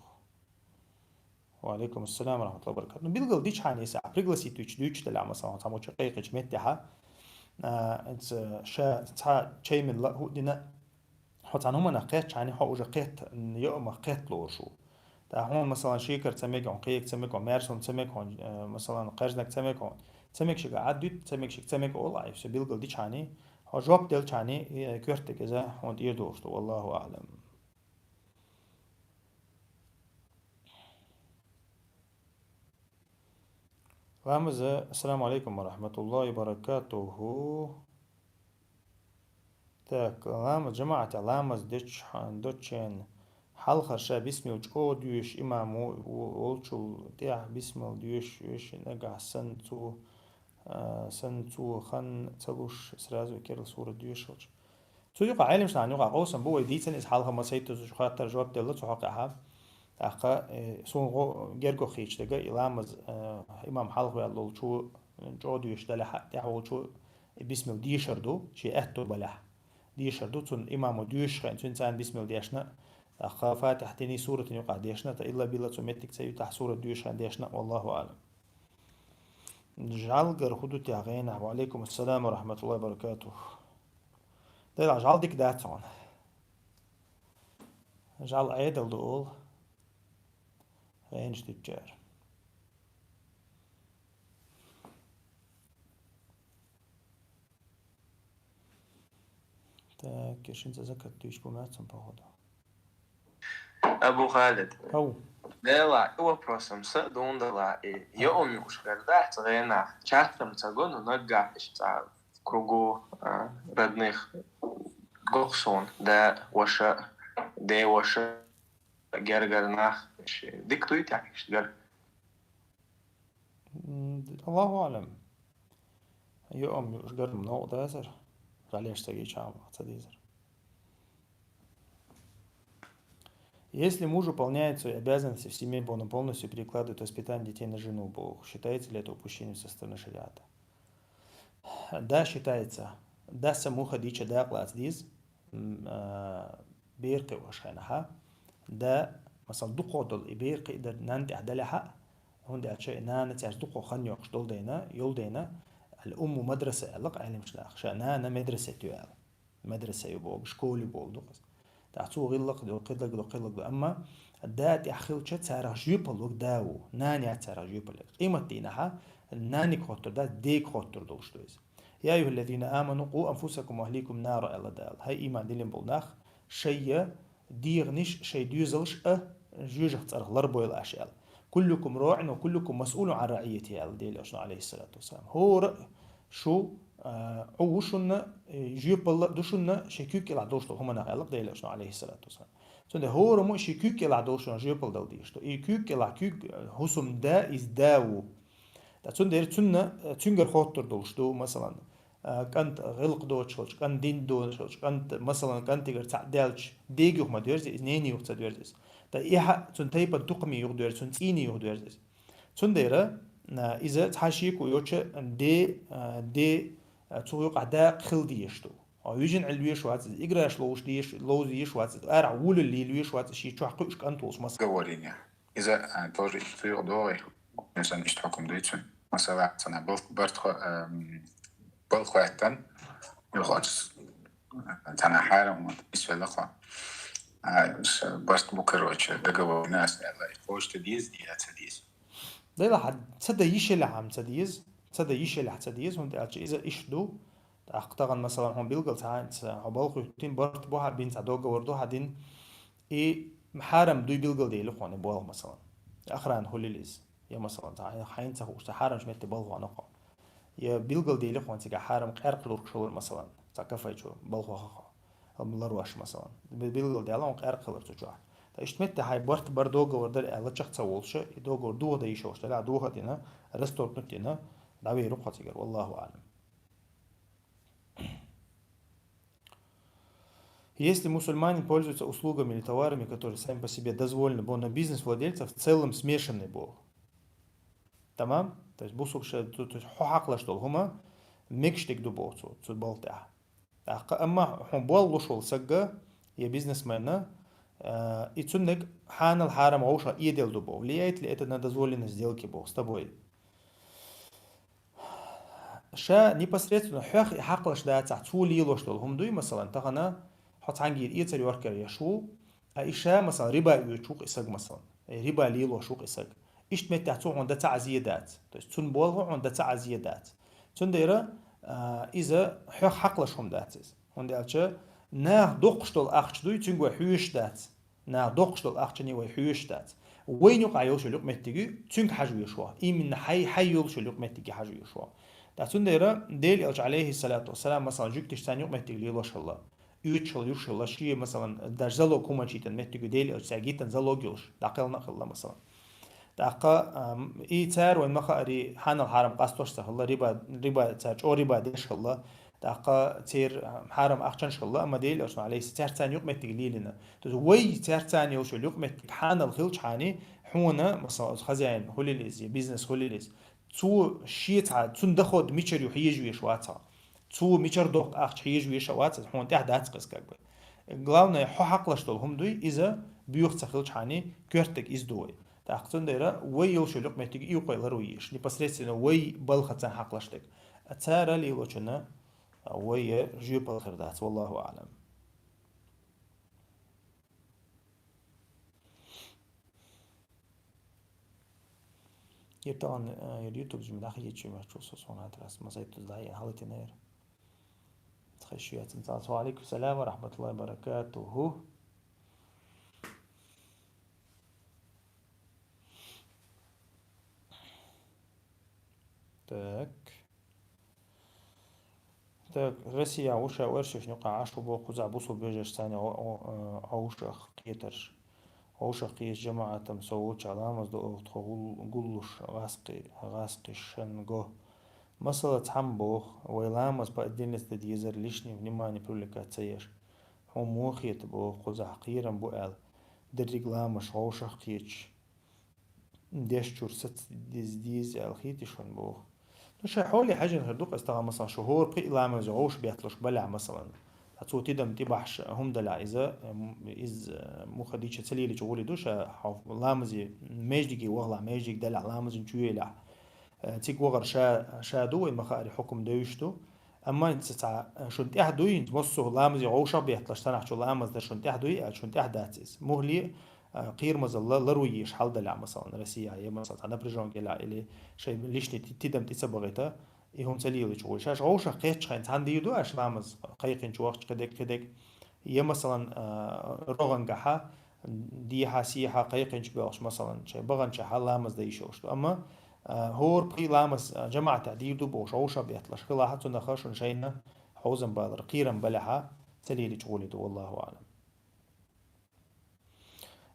Ва алейкум ассалам ва рахматуллахи ва баракатух. Ну, билгал дичхьана, если а пригласить вича дуьйцуш далахь, масалан, цхьа моча кхайкхича меттехьа, а, ца, ша, цхьа чай мел ла хӀу дина, хьо цхьана хӀуманах кхетчхьана, хьо уже кхет, йоӀамах кхет лоруш ву. ТӀаккха хьона, масалан, шекар ца мега хьона, кхек ца мега хьона, маьрсон ца мега хьона, э, масалан, кхаьжнаг ца мега хьона. Ца мега шига Ӏад дуьтта, ца мега шига ца мега ола, ай, всё билгал дичхьана, хьо жоп делчхьана, э, коьртаг иза хьона тӀера долуш ду, валлаху аӀлам. Ламаз, ассаламу алейкум ва рахматуллахи ва баракатуху. Так, ламаз, жамаӀатехь ламаз дечхьан, дочен хьалхара ша бисмилла чӀогӀа доьшуш, имам во-, во-, волчул тӀехь бисмилла доьшуш, вешан нагахь санна цо, а, санна цо хан ца луш, сразу керла сурат доьшалча. Цу юкъа Ӏеламнашна юкъа къовсам бу, вай дийцина иза хьалха, ма сайтазуш хаттар жоп делла цу хьокъехьа. ТӀаккха, э, суна гӀо-, герго хийча дага и ламаз, э, имам хьалха ваьлла волчо, э, чӀогӀа доьшуш далехьа, тӀехь волчо и бисмилла дешар ду, шен аьтто балехь. Дешар ду, цунна имамо доьшуш хен, цуьнан царна бисмилла дешна, тӀаккха Фатихьатиний, суратиний юкъа дешна, тӀа илла-билла цо меттиг ца юьтахь, сурат доьшуш хен дешна, валлаху аӀлам. ЖӀалгара хӀу ду техьа гӀенахь? Ва алейкум ассалам ва рахматуллахи ва баракатух. Делахь, жӀал дика дац хьуна. ЖӀал Ӏедал ду олу. ГӀенаш дипчара. Так, кешин ца закат дуьйш бу мацам, походу. Абу Халид. Ау. Дела, и вопросом са дундала и. Йоум юш гардах ца гена. Чартам ца гону нагга ишца кругу, а, родных гохсон. Да, ваша, де ваша, гергар нах. Диктуй так, ишгар. М, Аллаху алам. Йоам юш гарам новкъа дазар. Жалеш цаги чам ца дизар. Если муж выполняет свои обязанности в семье, он полностью перекладывает воспитание детей на жену, Бог, считается ли это упущением со стороны шариата? Да, считается. Да, самуха дича дакъ лаца диз, м, а, бер кхиош хенахьа. Да, масал, дукхо долу и бер кхидар нан тӀехь далехьа, хӀунда аьлча и нана цаьрца дукхо хан йоккхуш долу дайна, йолу дайна, ал умму мадраса аьлла къайлимаш нах, ша нана медресе туьяла. Медресе ю боху, школе болу ду-кх. ТӀаккха цо гӀиллакх ду, кхидалг ду, кхидалг ду. Амма да тӀехь хилча, царах жоьпаллаг да ву, нана яц царах жоьпаллаг. Къемат дийнахьа наниг хоттур дац, дег хоттур долуш ду иза. «Я айюхаллазина аману, къу анфусакум ва ахликум нара», аьлла Дала. ХӀай, иман диллина болу нах, шайя дегӀанаш, шайн доьзалш а жоьжах цӀарах ларбойла аша аьлла. «Куллукум раӀин ва куллукум масъулун ан раӀийятихи», аьлла Делан Элчано, алейхиссалату вассалам. ХӀора шу, а, Ӏу ву шуна, э, жоьпалла а ду шуна, шайн куьг кӀелахь долуш долу хӀуманах аьлла Делан Элчано, алейхиссалату вассалам. Цундела хӀора мо шен куьг кӀелахь долуш шуна жоьпалла дала дийш ду. И куьг кӀелахь куьг, э, хӀусум да, иза да ву. Ткъа цундела цунна, э, цуьнгара хоттур долуш ду, масалан, э, кӀант гӀиллакх доцуш хилча, кӀант дин доцуш хилча, кӀант, масалан, кӀантигара цхьаъ даьлча, дега юха ма доьрзи иза, нени юха ца доьрзи иза. Ткъа и хьа цун тайпан тукхаме юхадоьрза, цун цӀийне юхадоьрза из. Цундела, а, иза цхьа шеко йоцуш де, а, де, а, цу юкъахь дакъа хила дезаш ду. Хьо вижина Ӏилла веш вац иза, играш ловзуш деш, ловза еш вац иза, арахь вуллал лела веш вац иза, шен чохь кхуьуш кӀант волуш маса. Говорение. Иза, а, тоже цу юкъа догӀий, сан иштта хьукум дуьйцу. Масала, цхьана бал-, барт хо-, ам, бал хӀоьттан, юхац, цхьана хьарам хӀума исвелла хьо. А, с-, барт бу, короче, договорённость аьлла, и почта деза, и ца деза. Дела хьа, ца дан йиш елахь ца деза, ца дан йиш елахь ца деза, хӀунда аьлча иза иштта ду. ТӀаккха тахана, масалан, хьуна билгал ца хьаьнца, хьо бал хӀоьттина, барт бу хьа бина, цхьа договор ду хьа дина, и хьарам дуй билгалдели хьуна болх, масалан. Охрана хӀулил иза. Я, масалан, цхьа хьайна ца хууш, цхьа хьарамчу метте балхо нохо. Я билгалдели хьуна цигахь хьарам къаьркъа лург шалур, масалан, цхьа кафе чу балхо хахо. Ларош, масалан. Бил-, билгалдела хьуна къаьркъа хилар цу чохь. Ткъа иштта метте хьай барт бар, договор дар аьлла, чекх ца волуш, и договор дохадан йиш йолуш дара, дохадина, расторгнуть дина, дӀавер ву хьо цигара, валлаху аълам. Если мусульманин пользуется услугами или товарами, которые сами по себе дозволены, бо на бизнес-владельца в целом смешанный бо. Тамам? То есть бусулба ша-, то, то есть хьо хьакхалаш долу хӀума мегаш дерг ду боху цо, цу балла тӀехь. ТӀаккха амма хьуна болх луш волу сагга я бизнесменна, а, и цуннаг хьанал хьарам вовшах эдел ду боху. Влияет ли это на дозволенность сделки боху с тобой? Ша непосредственно хьох и хьакхалаш дацахь, цо лелош долу хӀума дуй, масалан, тахана хьо цхьаьнггера эцар йохкар еш ву, а и ша, масалан, риба оьцуш ву-кх и саг, масалан, э, риба лелош ву-кх и саг. Иштта меттехь цо хьуна дан ца Ӏа зен дац. То есть цунна болх хьуна дан ца Ӏа зен дац. Цундела, а, иза хьох хьакхалаш хӀума дац иза. ХӀунда аьлча наха доккхуш долу ахча дуй, цуьнга вай хьоьжуш дац. Наха доккхуш долу ахчане вай хьоьжуш дац. Вайна юкъахь йолуш йолу юкъаметтиг ю, цуьнга хьажа везаш ву. Именно хьай, хьай йолуш йолу юкъаметтиге хьажа везаш ву. Ткъа цундела Дела Элча, алейхиссалату вассалам, масалан, жуьгташ царна юкъаметтиг лелош хилла. Оьцуш хилла, юш хилла, шен, масалан, даже залог хӀума чийтан меттиг ю Дела Элча, цаьрга йитан залог йолуш, дӀакхелна а хилла, масалан. ТӀаккха, ам, и цара вайн ма хаари, хьанал хьарам къастош ца хилла, риба, риба, цара чӀогӀа риба деш хилла, тӀаккха церан, ам, хьарам ахчанаш хилла, амма Дела Элча, алейхиссалам, цаьрца царна юкъаметтиг лелийна. То есть вай цаьрца царна йолуш йолу юкъаметтиг хьанал хилчхьана, хьуна, масалан, оцу хозяин хӀулил иза, я бизнес хӀулил иза, цо шен цхьа, цуьнан доход мичара ю хьежа веш вац хьо. Цо мичара доккху ахча хьежа веш а вац, хьуна тӀехь дац кхеза как бы. Главное, хьо хьакхалаш долу хӀума дуй, иза боьха ца хилчхьана, коьртаг иза ду вай. ТӀаккха цундела вай йолуш йолу юкъаметтиг и юкъе лар ву еш, непосредственно вай балхаца хьакхалаш дерг. А цара лелочунна вай жоьпалла хир дац, валлаху аълам. Ир тахана, э, ир YouTube жимма дӀахьедича, ма чу со сон хатарас, ма зайтуз дӀа, я хьалатина ир. Тхай шу яцан цалц. Ва алейкум салам ва рахматуллахи ва баракатуху. Так. Так, Россия вуша оьрсашна юкъахь Ӏаш ву боху кхузахь бусулба вежаршца цхьаьна гӀо-, гӀо-, э, гӀовшах кхетарш. ГӀовшах кхеташ жамаӀатам со волчохь ламаз до оха тхо гул-, гуллуш гӀаскхи-, гӀаскхишан го. Масала, цхьамма боху, вай ламаз по отдельности дан дезара, лишнее внимание привлекать ца еш. Хьуна муха хета боху кхузахь кхерам бу аьлла, дерриг ламазаш гӀовшах кхеташ? Деш чуьра саца диз-, дийза аьлла хийтий шуна боху. Ну, шайн хьоле хьаьжжина хир ду-кх аса тахана, масалан, шу хӀора пхи ламазе гӀовшах бетталуш балахь, масалан. Ткъа цо тидам тӀебахьаш хӀума далахь иза, м, иза, м, муха дича ца лелийча гӀули ду ша, хьо ламазе междиге вахалахь, междиг далахь, ламазан чу елахь. Э, цига вахар ша, ша ду, вай ма хаари хьукум девзаш ду. Амма ца, ца, шун тӀехь дуй, массо а ламазе гӀовшах бетталаш, санахь чу ламаз дар шун тӀехь дуй, аьлча шун тӀехь дац иза. Мухли, а, кхерамазалла лар ву еш хьал далахь, масалан, Россия, я, масалан, цхьа напряжёнка елахь, или шайн лишний ти-, тидам тӀе ца бахийта, и хӀума ца лелийча гӀуй. Шаьш гӀовшах кхетчхьайн, цхьаьна дийр ду аша ламаз, кхайкхинчу вахча кхидерг, кхидерг. Я, масалан, а, рогӀангахьа, дехьа, сехьа, кхайкхинчу боьлхуш, масалан, шайн баханчахьа ламаз дан йиш йолуш ду. Амма, а, хӀора пхи ламаз, а, жамаӀатехь дийр ду бохуш, гӀовшах бетталаш хилахь, цунах шун шайна хьовзам балар, кхерам балехьа, ца лелийча гӀули ду, валлаху аълам.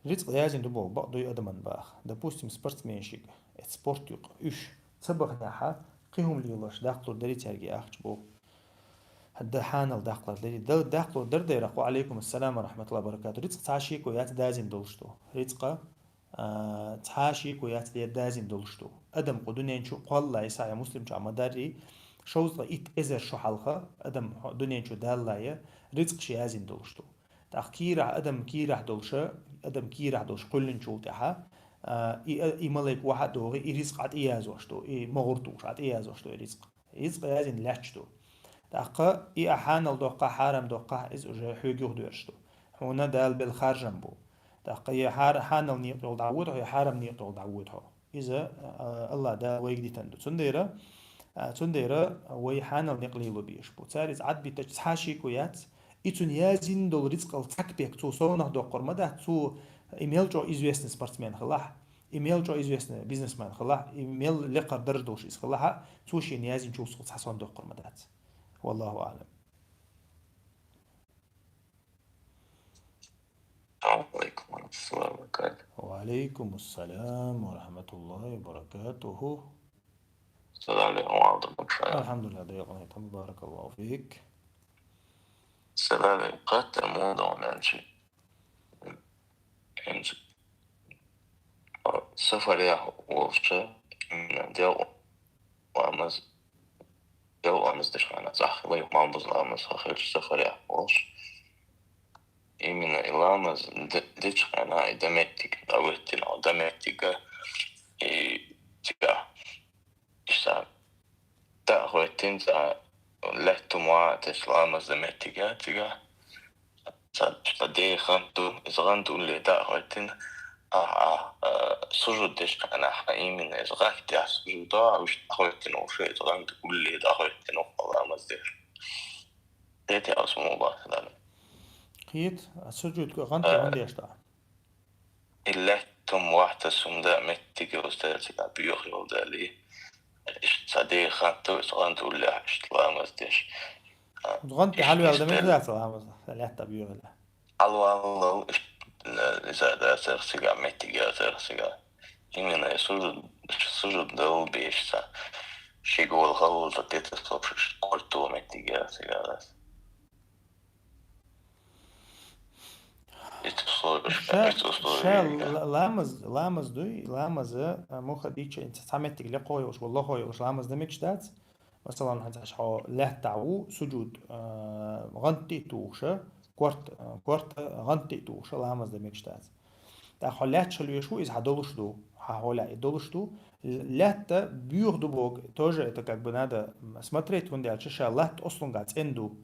Рицкъ язйина ду боху, бакъ дуй адаман баха. Допустим, спортсменшиг, эцу спорт юкъа, уьш ца бахнехьа, кхин хӀума лелош, даккхалур дарий цаьрга ахча боху. Хьада хьанал даккхар дери. Да-, даккхар дар дера, ва алейкум ассалам ва рахматуллахи ва баракату. Рицкъ цхьа шеко яц дазин долуш ду. Рицкъа, а, цхьа шеко яц де дазин долуш ду. Адам кху дуьнен чу кхоллале, Сахьихь Муслим чу ма дарри, шовзткъа итт эзар шо хьалха, адам хьо-, дуьнен чу даллале, рицкъ ши язин долуш ду. ТӀаккха кийрахь адам, кийрахь долуша, адам кийрахь долуш кхуьллинчул тӀаьхьа, а, и, а, и малайк вахьа а догӀи, и рицкъ Ӏа тӀеязош ду, и могӀур тухуш Ӏа тӀеязош ду и рицкъ. Рицкъ язин лаьтташ ду. ТӀаккха и а хьанал доккхахь, хьарам доккхахь, иза уже хьоьга юхадоьрзуш ду. Хьуна Дала бел харжам бу. ТӀаккха я хьар-, хьанал некъа йолу дӀавоьду хьо, я хьарам некъа йолу дӀавоьду хьо. Иза, а, Аллах Дала вайга дитан ду. Цундела, а, цундела вай хьанал некъ лело безаш бу. Цара иза Ӏадбитачу цхьа шеко яц, и цунна язйина долу рицкъал цхьа кепек цо совнах доккхур ма дац, цо и мел чӀогӀа известный спортсмен хилахь, и мел чӀогӀа известный бизнесмен хилахь, и мел лекхара дарж долуш иза хилахь, цо шена язйинчул цхьа сом доккхур ма дац. Валлаху аълам. Салам алейкум ва рахматуллахи ва баракатух. Ва алейкум ассалам ва рахматуллахи ва баракатух. Салам алейкум, Абдул Муталиб. Алхьамдулиллах, декъан хӀайтам, баракаллаху фик. Салам алейкум, хаттар муха ду аьлча. ХӀинца сафарехь волча, именно делкъа ламаз, делкъа ламаз деш хьана, цӀахь вай малбуза ламаз хьахилча сафарехь волуш. Именно и ламаз де-, дечу хьана, и дан меттиг, дӀахӀоьттина, дан меттига, и цигахь. Иштта дӀахӀоьттина цкъа лаьтта хӀума а тесна ламаз дан меттиг яц цигахь. Цхьа, цхьа деха гӀант ду, иза гӀант улле дӀахӀоьттина, ахьа, а, сужуд деш хьана, хьан именно иза гӀант тӀехь сужуд до, а уьш дӀахӀоьттина уьш, иза гӀант улле дӀахӀоьттина ламаз деш. Дети асму Аллах, Аллах. Кхета, а сужуд гӀант тӀехь хӀунда деш дӀа? И лаьтта хӀума вахьтас хӀума дан меттиг йолуш дара цигахь, боьха йолу дали. Иштта цхьа деха гӀант ду, иза гӀант уллехь иштта ламаз деш. А, гӀант тӀе хьалаваьлла дан мегаш дац ламаз, лаьтта боьхале. Хьалаваллал иштта, иза дацара цигахь, меттиг яцара цигахь. Именно и сужуд, сужуд дала беш цхьа. Ши гола халла ца тетас лопшуш, корта меттиг яцара цигахь дац. Ша, ша ла-, ламаз, ламаз дуй, ламаза, а, муха дийча, цхьа меттиг лекхо йолуш, валлахо йолуш, ламаз дан мегаш дац. Масалан, хьан цхьа хьо лаьттахь ву, сужуд, а, гӀант тӀе тухуша, корт, а, корта гӀант тӀе тухуша, ламаз дан мегаш дац. ТӀаккха хьо лаьтташ хила веш ву, иза хьан долуш ду, хьан хьолехь и долуш ду. Л-, лаьтта боьха ду боху, тоже это как бы надо, м, смотреть, хӀунда аьлча ша латта ослунга цӀена ду.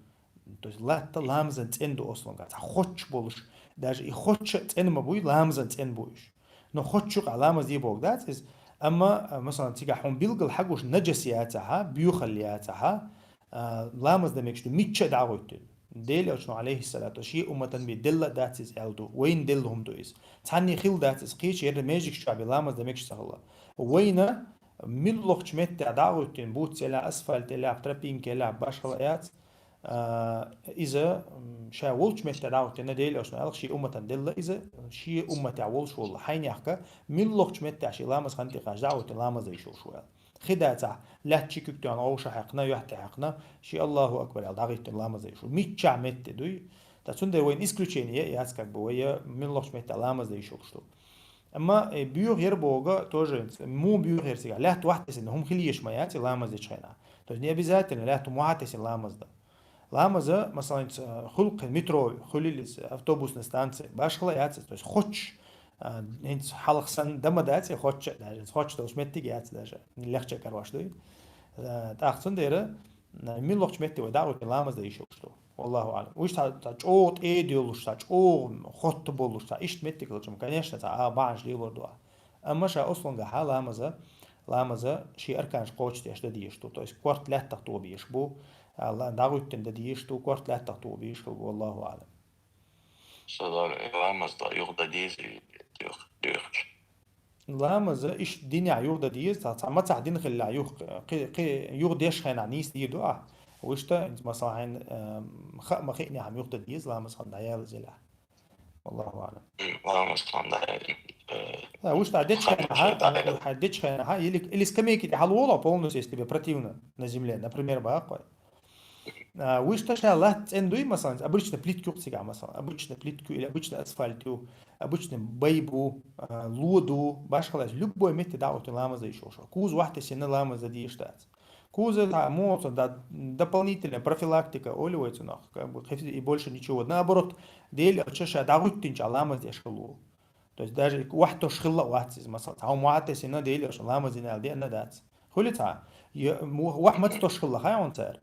То есть латта ламазан цӀена ду ослунга. Цхьа хоч болуш, даже и хоч цӀена ма буй, ламазан цӀена бу уьш. Но хоч юкъа ламаз де боху дац иза. Амма, а, масалан, цигахь хьуна билггал хьагуш наджас яцахьа, боьхалла яцахьа, а, ламаз дан мегаш ду, мичча а дӀахӀоьттина. Делан Элчано, алейхиссалату, шен умматан бен делла а дац иза аьлла ду. Вайна делла хӀума ду иза. Цхьанне хилла дац иза, кхеча ерра межигаш чохь бен ламаз дан мегаш ца хилла. Вайна миллахчу меттехь дӀахӀоьттина, буц елахь, асфальт елахь, тропинка елахь, башхала яц, а, иза, м, ша волчу меттехь дӀахӀоьттина, Делан Элчано аьлла, шен умматан делла иза, шен умматехь волуш волу хьайнехка, миллахчу меттехь шен ламаз хан тӀе кхача дӀахӀоьттина ламаз дан йиш йолуш ву аьлла. Хи дацахь, лаьтта ши куьг тоьхна, вовшахь хьаькхна, юьхь тӀе хьаькхна, ши Аллаху акбар аьлла дӀахӀиттина ламаз дан йиш ву. Миччахь метте дуй? ТӀаккха цундела вайн исключение яц, как бы, вай я миллахчу меттехь ламаз дан йиш йолуш ду. Амма, э, боьха яр боху тоже, муха боьха яр цигахь, лаьтта вахьа тесина, хӀума хила езаш ма яц и ламаз дечу хенахь. То есть не обязательно лаьтта хӀума вахьа тесина ламаз дан. Ламаза, масалан, ц-, хуьлу кхин метро, хуьлийла иза автобусный станция, башхала яц иза. То есть хоч, а, хӀинца хьалха санна дан ма дац и хоч, даже хоч долуш меттиг яц даже. Легче карош дуй. А, тӀаккха цундела, а, миллахчу метте вай дӀахӀоьттина ламаз дан йиш йолуш ду. Валлаху аълам. Уьш цхьа, цхьа чӀогӀа тӀеда йолуш, цхьа чӀогӀа хотта болуш, цхьа иштта меттиг хилча-м, конечно, цхьа а бахьанаш лелор ду ахь. Амма ша ослунгахьа ламаза, ламаза шен арканаш кхочушдеш дан дезаш ду. То есть корта лаьттах тоха безаш бу, а, ла-, дӀахӀоьттина дан дезаш ду, корта лаьттах тоха безаш хила бу, валлаху аълам. Салам, ламаз дан юха дан деза, юха, юха. Ламаза иштта динехь юха дан деза, цхьа, цхьа мацахь дина хилла юха, кхи-, кхи-, юха деш хенахь нийса дийр ду ахь. Вуьшта, масалан, хьайн, эм, хаа ма хиънехь юха дан деза, ламаз хан дӀаяла зелехь. Валлаху аълам. М, ламаз хан дӀаяла, э, Да, вуьшта дечхьайна, хьа, хьа, дечхьайна, хьа, или, или скамейки тӀе хьалвола полностью, если тебе противно на земле, например, бакъой. А, вуьшта ша латта цӀена дуй, масалан, обычно плитка юкъ цигахь, масалан, обычно плитка ю или обычно асфальт ю, обычно бай бу, а, ло ду, башхалаш, любой метте дӀагӀуттина ламаз деш йолуш. Куза вахьтесина ламаз дан дезаш дац. Куза, а, муха да-, дополнительная профилактика, олу вай цунах, как бы, и больше ничего. Наоборот, Дела аьлча ша дӀагӀуттинча ламаз деш хилла ву. То есть даже вахьтош хилла а вац иза, масала, цхьа хӀума вахьтесина Дела аьлча ламаз дина аьлла деана дац. Хуьлу цхьа? Е-, м-, вахь маца тош хилла хьайван цара?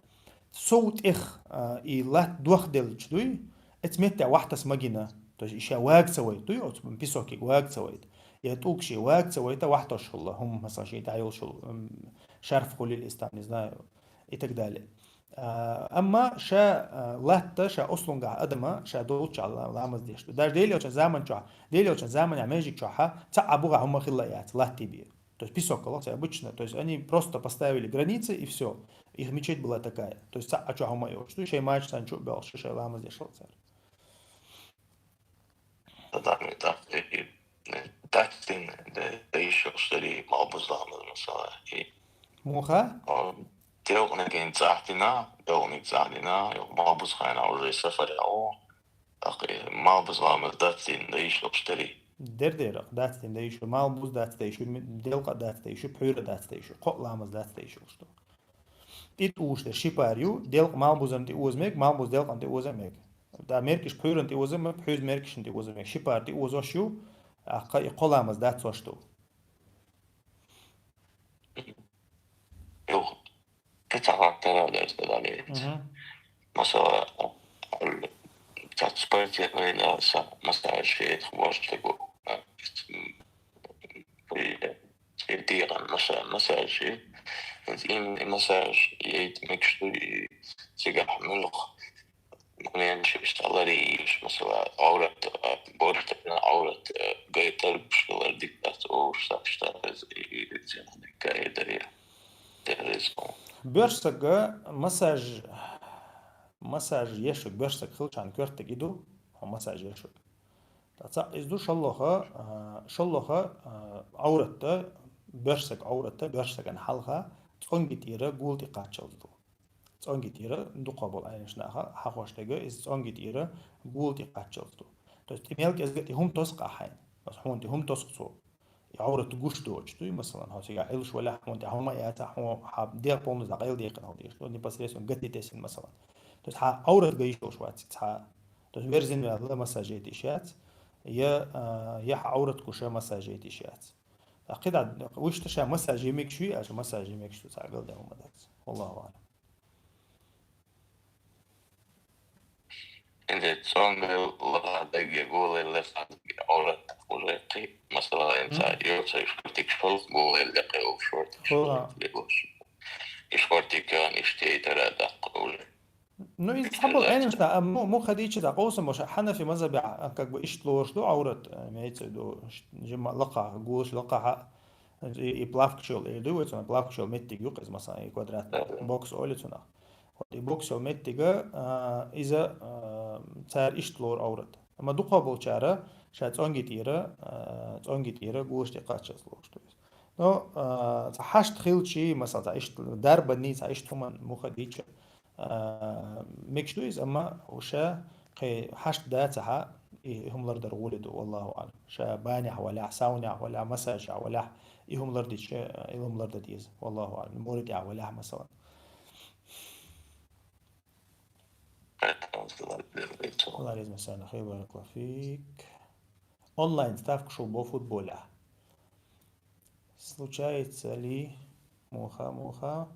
Сов тӀех, а, и латта дохделлачу дуй, эца метте вахьтас магина. То есть и ша вага ца вайта дуй, оцу песокиг вага ца вайта. Я тӀулг ши вага ца вайта, вахьтош хилла, хӀума, масала, ши дӀайолуш йолу, м, шарф хуьлийла иза там, не знаю, и так далее. А, амма ша, а, латта, ша ослунгахь адама, ша долччахь ла-, ламаз деш ду. Даже Дела аьлча заман чохь, Дела аьлча заманехь межиг чохьа, цхьа а буха хӀума хилла яц, латта бе. То есть песок, калахса, обычно. То есть они просто поставили границы, и всё. Их мечеть была такая. То есть цхьа а чохь хӀума йолуш ду, шайн мача санна чу а боьлхуш, шайн ламаз деш хилла цара. Адамийн тӀаккха и, э, дацдина, да, да йиш йолуш дарий, малбуза ламаз, масала, и Муха? А, делкъаниг цӀахь дина, делкъаниг цӀахь дина, йо, малбуза хенахь уже сафарехь ву. ТӀаккха и малбуза ламаз дацдина да йиш йолуш дарий? Дер-дера, дацдина да йиш ю, малбуза дац да йиш ю, м-, делкъа дац да йиш ю, пхьуьйра дац да йиш ю, кхоъ ламаз дац да йиш йолуш ду. И тӀе уьш дерг ши пар ю, делкъа малбузана тӀе оза мега, малбуза делкъана тӀе оза мега. Да, меркаш пхьуьйрана тӀе оза мега, пхьуьйза меркашна тӀе оза мега. Ши пар тӀе озош ю, тӀаккха и кхо ламаз дацош ду. Юха. Кхин цхьа хаттар а дара сан далийта. Мгм. Масала, цхьа спортивный, да, са, массаж яйта хӀумаш дагу. М, при, при дегӀан масса-, массаж. ХӀинца именно и массаж яйта мегаш ду, и цигахь муьлха моменташ иштта ларъеш, масала, Ӏоврат, а, борш дерг Ӏоврат, а, гайтар бушкалар дика дац олуш, сакъ дац, и, и, и, цигахь дика а дар я. Дерриза. Боьршсага массаж, массаж еш верг, боьршсаг хилчахьана коьртаг и ду, хьо массаж еш верг. Ткъа цхьаъ иза ду шолгӀа, а, шолгӀа, а, Ӏовратта, боьршсаг Ӏовратта, боьршсагана хьалха, цӀонгий тӀера гула тӀе кхаччалц ду. ЦӀонгий тӀера дукхахболу Ӏеламнаха хьахош дерг, иза цӀонгий тӀера гула тӀе кхаччалц ду. То есть тӀе мел кӀезга тӀе хӀума тосу ахь хьайна. Аса хьуна тӀе хӀума тосу цо. И Ӏоврат гуш доцуш дуй, масалан, хьо цигахь Ӏилуш валахь, хьуна тӀе хӀума а яцахь, хьо хьан дегӀ полностью дӀакъайладекъина хила дезаш ду, непосредственно гатитесина, масалан. То есть хьан Ӏоврат ган йиш йолуш вац цхьа. То есть верзина ваьлла массаж яйта йиш яц, я, а, я хьан Ӏоврат гуша массаж яйта йиш яц. Ткъа кхидӀа, вуьшта ша массаж ян мегаш ю, аша массаж ян мегаш ду, цхьа а галдаьлла хӀума дац. Валлаху аӀлам. ХӀинца цӀонгал лаха дерг я гулал лаха дерг Ӏоврат уже кхин, масала, хӀинца Мгм. йоцу шортик шолгӀа гулал декъе у шортик Хо. шолгӀа лелош. И шортик кан иштта яйтара даккха уже. Ну, иза цхьаболу Ӏеламнаха, а, му-, муха дийча дӀакъовсам баша, хьанафи мазхабехь, а, как бы иштта лоруш ду Ӏоврат, а, имеется в виду, ш-, жима лакхахь, гулаш лакхахь, и, и плавкаш йолу, эр ду вай цунах, плавкаш йолу меттиг ю-кх иза, масалан, и квадрат, Да, да. бокс олу цунах. Вот и бокс йолу меттига, а, иза, а, цара иштта лору Ӏоврат. Амма дукхахболчара ша цӀонгий тӀера, а, цӀонгий тӀера гулаш тӀе кхаччалц лоруш ду иза. Но, а, цхьа хьашт хилчий, масалан, цхьа иштта дарбанний, цхьа иштта хӀуманна муха дийча, а, мегаш ду иза, амма уьш кхин хьашт дацахьа, и, и хӀума лардар гӀоле ду, валлаху аӀлам. Ша банехь валахь, саунехь валахь, массажехь валахь, и хӀума лардича, и хӀума лардан деза, валлаху аӀлам. Море тӀехь валахь, масалан. Поэтому сказать, Алла реза масана, хир баракаллаху фик. Онлайн ставка шул бо футболехь. Случается ли, муха, муха,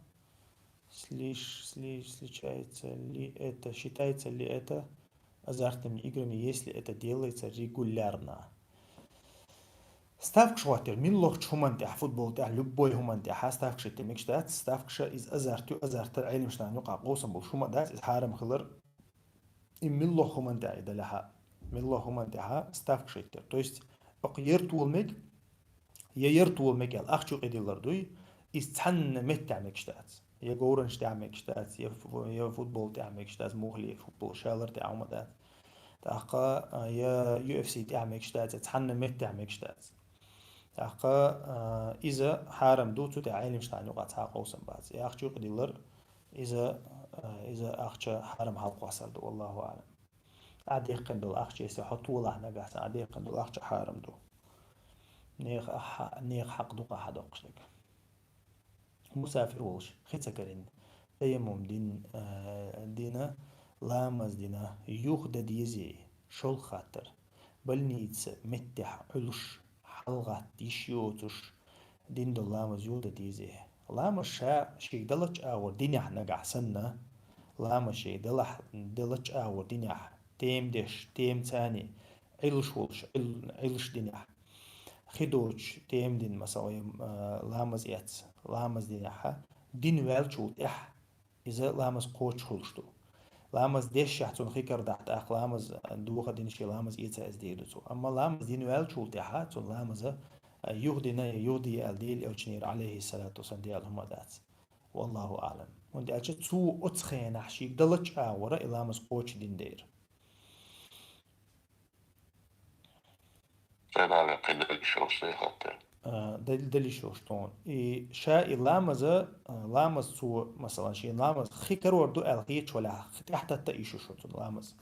слиш-, сли-, случается ли это, считается ли это азартными играми, если это делается регулярно? Ставкаш хӀоттийра, муьлххачу хӀуманна тӀехь, футбол тӀехь, любой хӀуманна тӀехь ставкаш хӀитта мегаш дац, ставкаш иза азарт ю, азарт Ӏеламнаха юкъахь къовсам болуш хӀума дац, иза хьарам хилар. И муьлхха хӀуманна тӀехь и далехьа, муьлхха хӀуманна тӀехьа ставкаш хӀиттира. То есть, окху яртола мега, я яртола мега аьлла, ахча юкъе диллар дуй, иза цхьанна меттехь мегаш дац. Я говранаш тӀехь мегаш дац, я фу-, я футбол тӀехь мегаш дац, мухли футбол шалар тӀехь хӀума дац. ТӀаккха, а, я ю эф си тӀехь мегаш дац, я цхьанна меттехь мегаш дац. ТӀаккха, а, иза хьарам ду, цу тӀехь Ӏеламнаха юкъахь цхьа а къовсам бац. И ахча юкъе диллар, иза, а, иза ахча хьарам хьалкхоссар ду, валлаху аълам. Ӏа дехкан долу ахча, если хьо толахь нагахь санна, Ӏа дехкан долу ахча хьарам ду. Нехан хьа-, нехан хьакъ дукха хьадоккхуш дерг. Мусафир волуш, хи ца карийна, таяммум дин, а, дина, ламаз дина, юха дан дезий, шолгӀа хаттар. Больница меттехь Ӏуьллуш, хьалагӀатта йиш йоцуш, дин долу ламаз юха дан дезий. Ламаз ша шега даллачу агӀор динехь нагахь санна, ламаз шега далахь, даллачу агӀор динехь, тема деш, тема цани, Ӏуьллуш волуш, Ӏуьл-, Ӏуьллуш динехь. Хи доцуш, тема дина, масала, вай, а, ламаз эц, ламаз динехь, дин ваьллачул тӀаьхьа иза ламаз кхочуш хуьлуш ду. Ламаз дешшехь цунна хи карадахь, тӀаккха ламаз доха дина, шен ламаз эца иза дийр ду цо. Амма ламаз дина ваьллачул тӀаьхьа цунна ламаза, а, юха дина я юха де аьлла Делан Элчанера, алейхиссалату вассалам, де аьлла хӀума дац. Валлаху аълам. ХӀунда аьлча цо оцу хенахь шега даллачу агӀора и ламаз кхочуш дина дера. Ша дале кхидӀа йиш йолуш дай хаттар. А, дал-, дал йиш йолуш тхуна. И ша и ламаза, а, ламаз цо, масалан, шен ламаз хи карор ду аьлла хеташ валахь, тӀаьхьататта йиш ю шуна цунна ламаз.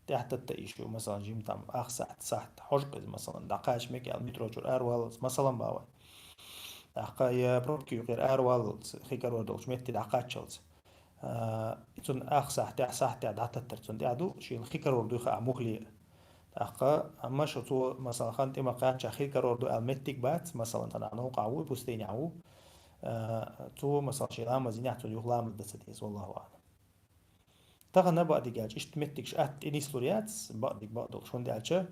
ТӀаьхьататта йиш ю, масалан, жим там, ах сахьт, сахьт, хьожа кхиза, масалан, дӀакхача мега аьлла метро чуьра араваллалц, масалан, бан вай. ТӀаккха я пробки юкъера араваллалц, хи карор долчу метте дӀакхаччалц. А, цунна ах сахьтехь, сахьтехь дӀататтар цунна тӀехь ду, шена хи карор дуй хаа мухле. ТӀаккха, амма шу цо, масалан, хан тӀе ма кхаччахь хи карор ду аьлла меттиг бац, масалан, цхьана новкъахь ву, пустынехь ву. А, цо, масалан, шен ламаз динехь цунна юха ламаз дан ца деза, валлаху аълам. Тахана бакъдиг аьлча, иштта меттигаш атта тӀе нислур яц, бакъдиг бакъдолуш, хӀунда аьлча,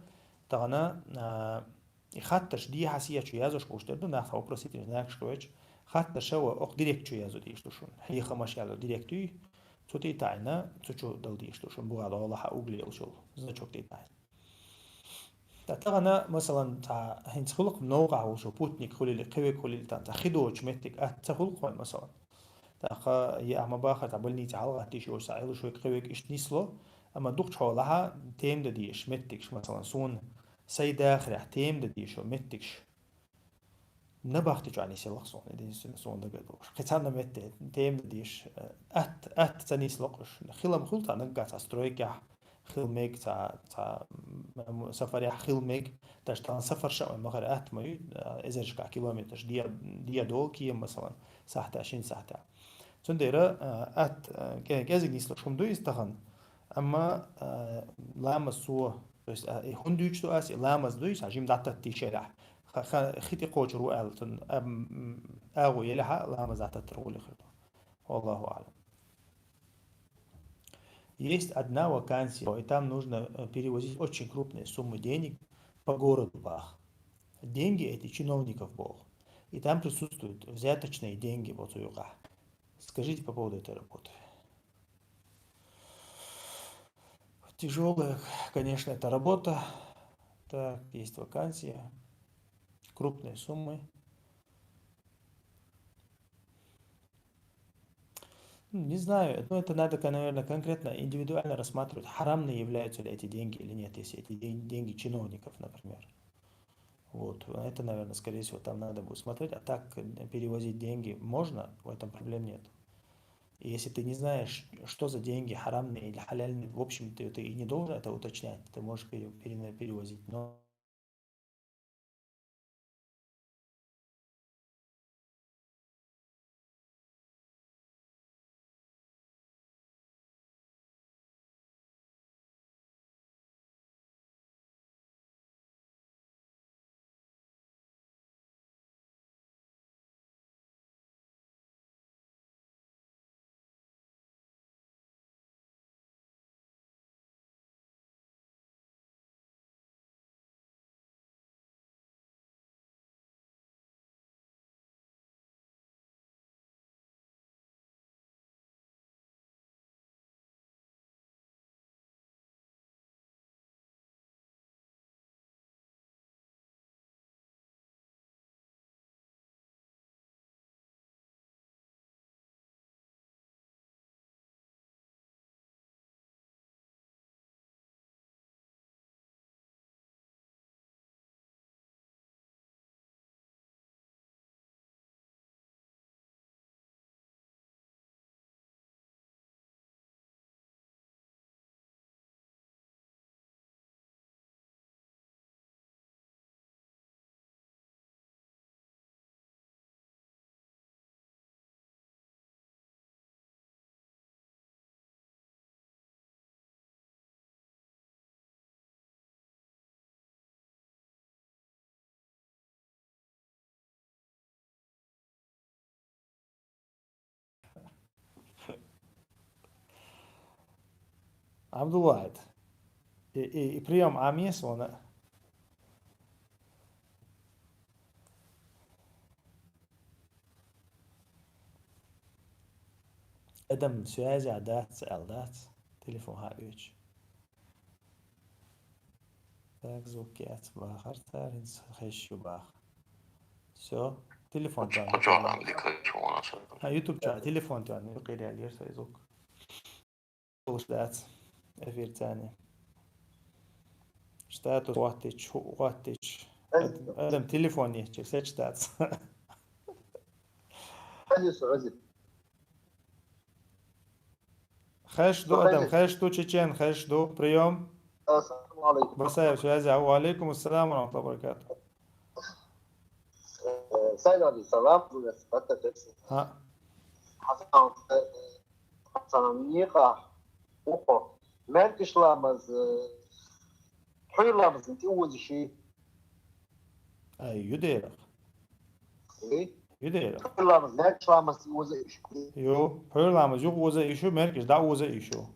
тахана, а, и хаттарш дехьа-сехьа чу яздеш болуш дер ду, нах вопросительный знакаш кхоьчу, хаттарш а ва окху директ чу язо дийш ду шуна. Хьехамаш аьлла директ юй, цу тӀе а таӀийна, цу чу дала дийш ду шуна, бугӀа догӀу лахьа угли йолчул, значок тӀе а таӀийна. Ткъа тахана, масалан, цхьа хӀинца хӀуллакх новкъахь волчу путник хуьлийла, кхин верг хуьлийла, тан цхьа хи доцучу меттиг атта ца хӀуллакх вайн, масалан. ТӀаккха я ахьа ма бахара, цхьа больнице хьалагӀаттийша йолуш, цхьа Ӏуьллуш верг, кхин верг иштта нисло, амма дукхачу хьолахьа тема дан дезаш меттигаш, масалан, суна сайн дахарехь тема дан дезаш йолу меттигаш. Набахти чохь нисъяллакх суна, единственное, суна дагадогӀуш. Кхин цхьанна метте тема дан дезаш, э, атта, атта ца нислакх уьш. Хилам хуьлу цхьа наггахь цхьа стройкехь, хила мега цхьа, цхьа, м, сафарехь хила мега, даже тахана сафарш а вайн махара атта ма ю, э, эзаршкахь километраш де, де долу кема, масалан, сахьтехь, шина сахьтехь. Цундела, э, атта, э, кӀе-, кӀезиг нислуш хӀума ду иза тахана. Амма, э, ламаз цо, то есть, э, и хӀунда дуьйцуш ду ас, и ламаз дуй, сан жим дӀататтийша елахь. Ха-, ха-, хи тӀе кхочур ву аьлла, цунна, ам, м, агӀо елахьа, ламаз дӀататтар гӀоле хир ду. Валлаху аълам. Есть одна вакансия, и там нужно, э, перевозить очень крупные суммы денег по городу, бах. Деньги эти чиновников, бах. И там присутствуют взяточные деньги, вот, у юкъахь. Скажите по поводу этой работы. Тяжёлая, конечно, это работа. Так, есть вакансия. Крупные суммы. Ну, не знаю, ну, это надо, кон-, наверное, конкретно, индивидуально рассматривать, харамные являются ли эти деньги или нет, если эти ден-, деньги чиновников, например. Вот, это, наверное, скорее всего, там надо будет смотреть. А так, э, перевозить деньги можно, в этом проблем нет. И если ты не знаешь, что за деньги, харамные или халяльные, в общем, ты, ты и не должен это уточнять. Ты можешь пере-, пере-, перевозить, но Абдулвахьид. И, и, и приём Ӏамий сона? Адам связь дац, аьлла дац. Телефон хьаоьцуш. Так, звук яц, бахар цар, хӀинца хезаш ю баха. Всё, телефон тӀа. Кху чохь ам дика чу ван аса. А, YouTube чохь телефон тӀа, юкъера яьлла яра сай звук. Луш дац. Эфир царна. Статус хӀоттийча, хӀу хӀоттийча. Ад-, адам телефон ечча, сеч дац. Хезаш ду, Адам, хезаш ду, чечен, хезаш ду, приём. Ассаламу алейкум. Басаев связи. Ва алейкум ассалам ва рахматуллахи ва баракатух. Э, Сайд Али, салам, бу я спата текст. Ха. Хасан, э, Хасан, никъа, ухо. Меркиш ламаз, э, пхьуьйр ламаз, тӀе уза ши. Ай, юдерах. Э? Юдерах. Пхьуьйр ламаз, меркиш ламаз, тӀе уза иш. Ю, пхьуьйр ламаз, юха уза ишу, меркиш, дӀа уза ишу.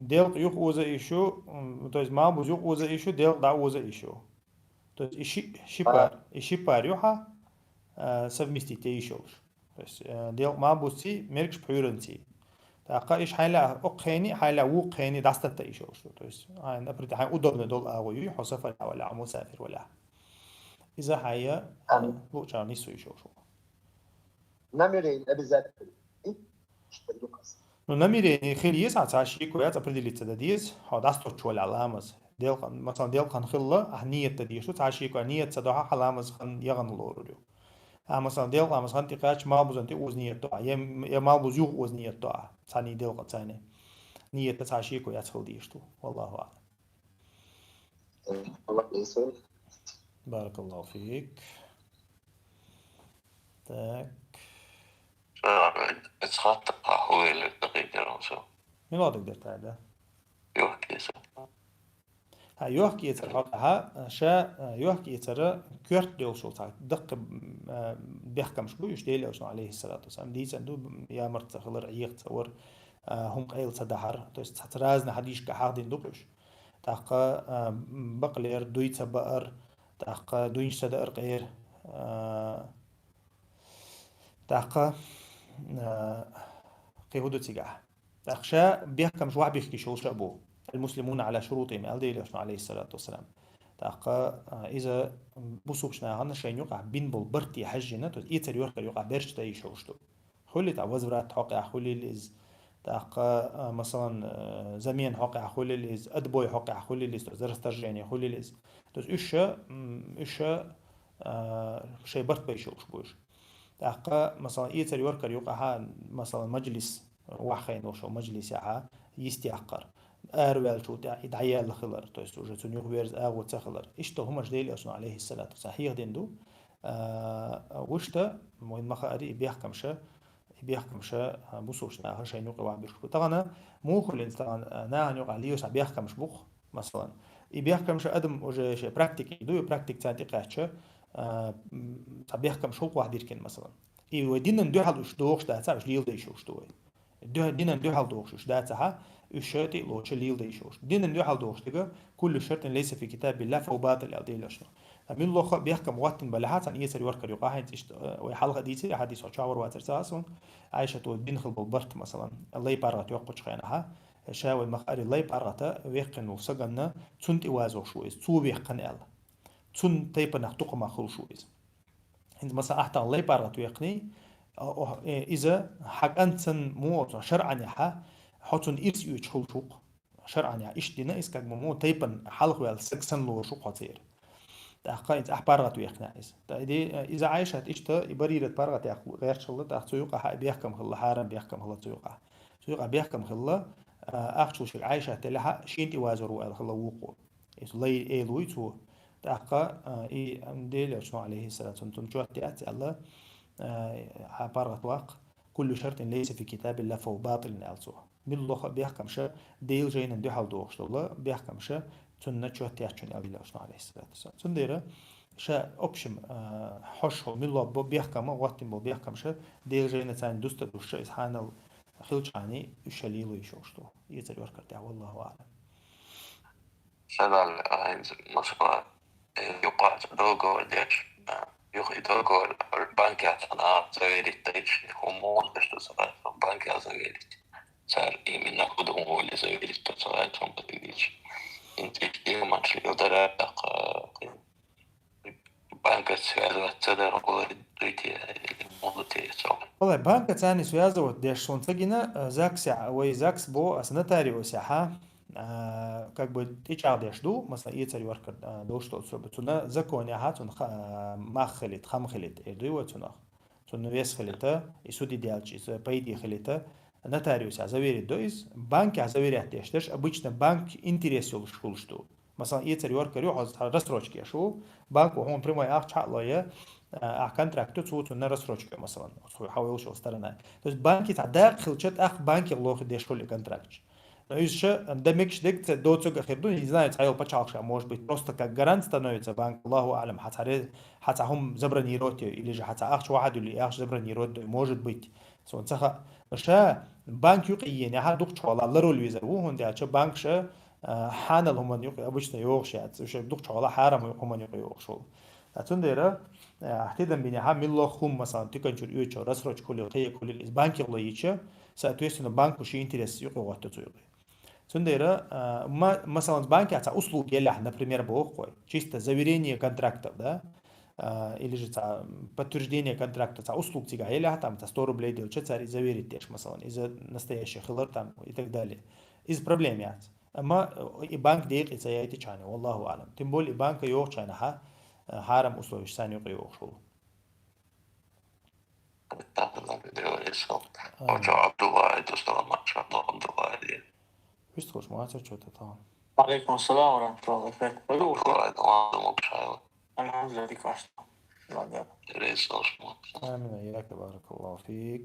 Делкъ юха уза ишу, м, то есть малбуз юха уза ишу, делкъ дӀа уза ишу. То есть и ши, ши пар, и ши пар юха, а, совместить йиш йолуш. То есть, э, делкъ малбузций, меркаш пхьуьйранций. ТӀаккха иш хьайла окххени, хьайла вукххени дӀастатта йиш йолуш. То есть, хьайн, например, хьайн удобно долу агӀо юй, хьо сафар валя, хьо мусафир валя. Иза хьайя, а, луча нису йиш йолуш. Намерение обязательно. Ну, намерение хила еза, цхьа шеко яц, определиться дан деза, хьо дӀасточу валя ламаз. Делкъан, масалан, делкъан хилла, ахь ниет дан дезаш ду, цхьа шеко, ниет ца дохьа, хьан ламаз хан ягӀана лорур ю. А, масалан, делкъа ламаз хан тӀекхаьчча, малбузан тӀе уза ниет до ахь, я, я малбуз юха уза ниет до ахь, цхьаний делкъа цхьаний. Ниет дан цхьа шеко яц хила дезаш ду. Валлаху аӀлам. Баракаллаху фик. Так. Ша, эцхьатта пхьа хӀу велира дакъикъ яра со. Мила дагадерта да? Йохкеса. Хьан йохкецар хьо тӀаьхьа, ша, а, йохкецара коьрта долуш цхьа даккха, а, бехкамаш бу, уьш Делан Элчано, алейхиссалату вассалам, дийцина ду, ямарт ца хилар, Ӏеха ца вар, а, хӀума къайла ца дахьар, то есть цхьацца разный хьадисашка хьахдина ду-кх уьш. ТӀаккха, а, бакълер, дуй ца баар, тӀаккха дуйнаш ца даар къера, а, тӀаккха, а, кхин хӀу ду цигахь? ТӀаккха ша бехкамаш вахь бихкиш йолуш а бу. Аль-муслимуна Ӏала шурутихим, аьлла Делан Элчано, алейхиссалату вассалам. ТӀаккха, а, иза бусулбачу нахана шайна юкъахь бина болу барт хьаьжжина, то есть эцар-йохкар юкъахь берш дан йиш йолуш ду. Хуьлий тӀаккха возврат хьокъехь хуьлийла иза, тӀаккха, а, масалан, а, замена хьокъехь хуьлийла иза, отбой хьокъехь хуьлийла иза, то есть расторжение хуьлийла иза. То есть уьш, м, уьш, а, шайн барт бан йиш йолуш бу уьш. ТӀаккха, масалан, эцар-йохкар юкъахьа, масалан, мажлис, ваххайна волуш волу мажлисехьа, йистехкар, араваьллачул тӀаьхьа и дӀаяьлла хилар, то есть уже цунна юхаверза агӀо ца хилар. Иштта хӀуманаш Делан Элчано, алейхиссалату вассалам, хьехадина ду, а, вуьшта, вайн ма-хаари, и бехкамаша, и бехкамаша, а, бусулбачу наха шайна юкъа вахь бирш бу. Тахана муха хуьлу иза тахана, а, нахана юкъахь лелаш цхьа бехкамаш бу-кх, масалан. И бехкамаша адам уже шайн практике ду, и практика царна тӀекхаьчча, а, м, цхьа бехкамаш хӀуллакх вахь диркина, масалан. И вай динан дуьхьал уьш дохуш дацахь, уьш леладайш йолуш ду вай. Дуьхьа-, динан дуьхьал дохуш уьш дацахьа, уьш тӀе а лоцуша лелада йиш йолуш. Динан дуьхьал дохуш дерг, куллу шартин лайса фи китабилла фа хува батил, аьлла Делан Элчано. Ткъа муьлхха а бехкам хӀоттина балехьа, цхьана эцар-йохкар юкъахь, хӀинца иштта, э, вай хьалха а дийцира, хьадис хьо чохь вара вацара ца хаа суна, Ӏайшата бина хила болу барт, масалан, лай паргӀат йоккхучу хенахьа, ша вай ма-хаари, лай паргӀата веккхина волу саганна, цунна тӀе вазош ву иза, цо веккхина аьлла. Цунна тайпанах тукхамах хуьлуш ву иза. ХӀинца, масалан, ахь тахана лай паргӀат веккхиний, а, охь-, э, иза хьан кӀант санна муха оцу шарӀанехьа, хьо цунна ирс оьцуш хуьлуш ву-кх. ШарӀанехьа иштта дина иза, как бы, муха тайпана хьалхаваьлла саг санна лоруш ву-кх хьо церан. ТӀаккха хӀинца ахь паргӀат веккхинехь иза. ТӀа и де-, иза Ӏайшат иштта, и Барират паргӀат яккха гӀерташ хилла, тӀаккха цу юкъахь а бехкам хилла, хьарам бехкам хилла цу юкъахь. Цу юкъахь бехкам хилла, а, ахчул шига Ӏайшат делахьа, шена тӀе вазор ву аьлла хилла вукхо. Иза лай эла вуй цо. ТӀаккха, а, и Делан Элчано, алейхиссалату вассалам, цунна чот яц аьлла, а, хьан паргӀат ваккха, куллу шартин лайса фи китабилла фа хува батилун, аьлла цо. Муьлхха а бехкамаша Делан жайнан дуьхьал дохуш долу бехкамаша цунна чот яц аьлла Делан Элчано, алейхиссалату вассалам. Цундела ша, в общем, а, хьош хьо муьлхха бо-, бехкама, гӀоттина болу бехкамаша Делан жайна царна дуста душа, иза хьанал хилчхьани, уьш ша лело йиш йолуш ду. Эцар йохкар тӀехь, валлаху аӀлам. Шадал айнз, масала, юкъа договор деш, юха и договор банке цхьана заверить дайча, хӀума мо деш ду ца гӀайта, банке заверить. Цара именно хӀу ду хӀума вали заверить ду ца гӀайта, хӀума дигича. Интуьш дегӀ манчли илдара тӀаккха банка связываться дар гӀоле дуй те, или могу те цо. Валлай, банка царни связывать деш суна ца гина, э, ЗАГСе, вай ЗАГС бо аса нотариусехьа, а, как бы тӀечӀагӀдеш ду, масала, эцар йохкар, а, долуш долу суьрба. Цунна законехьа, цунна ха-, а, мах хилита, хам хилита, эр дуй вай цунах. Цунна вес хилита, и суди делча, иза пайде хилита, нотариусехь заверить до иза, банкехь заверять деш дерш, обычно банк интерес йолуш хуьлуш ду. Масалан, эцар йохкар ю, хьо цхьа рассрочка еш ву, банко хьуна прямой ахча хьа а ло я, а, ахь контракт ю, цо цунна рассрочка ю, масалан, хьо йолуш йолу сторона. То есть банке цхьа дакъа хилча, тӀаккха банке лохи деш хуьлу и контракташ. Но иза ша дан мегаш дерг ца доцург а хир ду, не знаю, цхьа йолу пачхьалкхаша, может быть, просто как гарант становится банк, Аллаху аӀлам, хьан цхьа ре-, хьан цхьа хӀума забронировать йой, или же хьан цхьа ахча вахьа дуьллий, ахча забронировать дой, может быть, суна ца хаьа. Но ша банк юкъа йиенехьа дукхачу хьолахь ларвала везар ву, хӀунда аьлча банкаша, а, хьанал хӀуманна юкъа обычно йогӀуш яц, уьш дукхачу хьолахь хьарам хӀуманна юкъа йогӀуш хуьлу. Ткъа цундела, а, ахь тидам бинехьа, милла хӀума, масалан, тиканчуьра оьцу рассрочка хуьлийла, кхин а хуьлийла, иза банке ло йича, соответственно, банко шен интерес юкъа гӀотту цу юкъе. Цундела, а, ма-, масалан, банкехь цхьа услуга еллехь, например, боху вай, чисто заверение контрактов, да, а, или же цхьа подтверждение контракта, цхьа услуга цигахь еллехь, там, цхьа сто рублей делча, цара и заверить деш, масалан, иза настоящий хилар, там, и так далее. Иза проблема яц. Амма, э, и банк декъе ца яйтичхьана, валлаху аӀлам. Тем более, и банка йогӀучхьана хьа-, э, хьарам условиш царна юкъа йогӀуш хуьлу. Амин. Вистхуш, ма цара чо тӀе тахана. وعليكم السلام ورحمة الله وبركاته. Алхьамдулиллах, дика вац. Амин, я баракаллаху фик.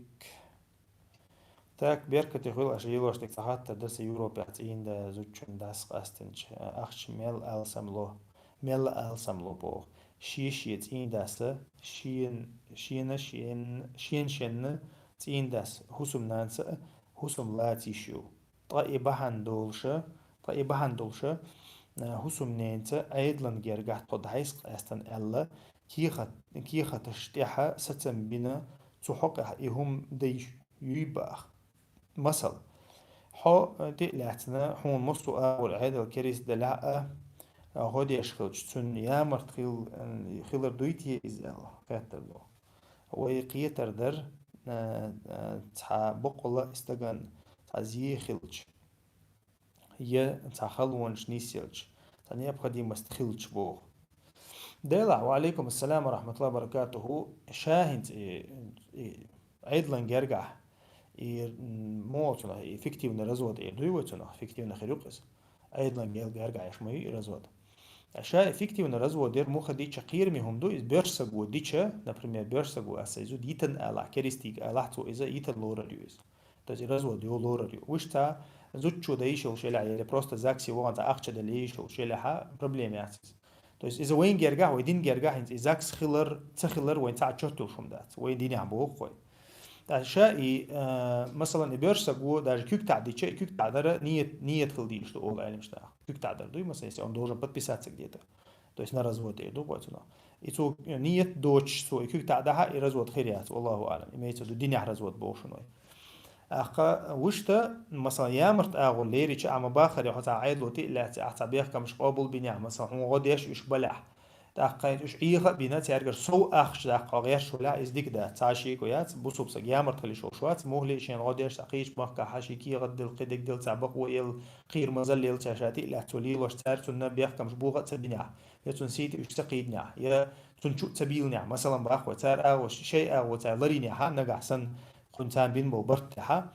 Так, беркате хуьлу аша лелош дерг. Цхьа хаттар дара сан: Европехь цӀийнда зудчун дас къастинчу ахча мел алсам ло, мел алсам ло боху. Шен-шен цӀийндаса, шен-, шена-шен-, шен-шенна цӀийндас хӀусамнанца хӀусам лаца йиш ю. Ткъа и бахьана долуша, ткъа и бахьана долуша, а, хӀусамненца Ӏедалан гергахь тхо дӀайса къаьстина аьлла, кехат-, кехаташ тӀехьа сацам бина, цу хьокъехь и хӀума дай юй баха. Масала, хьо, э, тӀе а лаьцна, хьуна массо а агӀор Ӏедал кериста делахь а, а, гӀо деш хилча, цуьнан ямарт хил-, э, хилар дуй те иза аьлла, хаттар ду. Вай кхетар дара, э, э, цхьа боккъала стагана цхьа зе хилча, я цхьа халонаш нисъелча, цхьа необходимость хилча боху. Делахь, ва алейкум ассалам ва рахматуллахи ва баракатуху, ша хӀинца и, и Ӏедалан гергахь, и, м, муха цунах, и фиктивный развод эр дуй вай цунах, фиктивный хир ю-кх иза. Ӏедалан гер-, гергахь еш ма ю и развод. Ша и фиктивный развод яр муха дича кхераме хӀума ду, иза боьрша саго дича, например, боьрша саго аса иза дитан алахь, керистийга алахь, цо иза йитан лорар ю иза. То есть и развод йо лорар ю. Уьш цхьа зудчо дан йиш йолуш елахь, или просто ЗАГСе вахана цхьа ахча дан йиш йолуш елахьа, проблема яц иза. То есть иза вайн гергахь, вай дин гергахь хӀинца и ЗАГС хилар, ца хилар вайн цхьа чот йолуш хӀума дац. Вайн динехь боху вай. ТӀаккха ша и, э, масалан, и боьрша саго даже куьг таӀ дича, и куьг таӀ дара ниет, ниет хила дийш ду олу Ӏеламаш наха. Куьг таӀ дар дуй, масалан, если он должен подписаться где-то. То есть на развод эр ду вай цунах. И цо ниет доцуш, цо и куьг таӀ дахьа, и развод хир яц, валлаху аӀлам. Имеется в виду, динехь развод боху шуна вай. ТӀаккха вуьшта, масалан, ямарт агӀор лерича, ахь ма баххара, хьо цхьа Ӏедало тӀе а лаьцна, ахь цхьа бехкамаш къобал бинехь, масалан, хьуна гӀо деш уьш балахь. ТӀаккха уьш Ӏеха а бина, цаьргара сов ахча даккха хьо гӀерташ валахь, иза дика дац. Цхьа шеко яц, бусулба саг ямарт хила йиш йолуш вац, мухӀли шена гӀо деш, цхьа кхечу махкахь хьан ши кехат делла, кхидерг делла, цхьа бакъо елла, кхийра мазалла елла, цаьрша тӀе а лаьцна, цо лелош цара цунна бехкамаш боху а ца бинехь, я цунна сийта уьш ца кхийдинехь, я цунна чу а ца бийлинехь, масалан, боху вай, цара агӀо, шайн агӀо цара ларийнехь, нагахь санна, кхунна царна бина болу барт тӀехьа,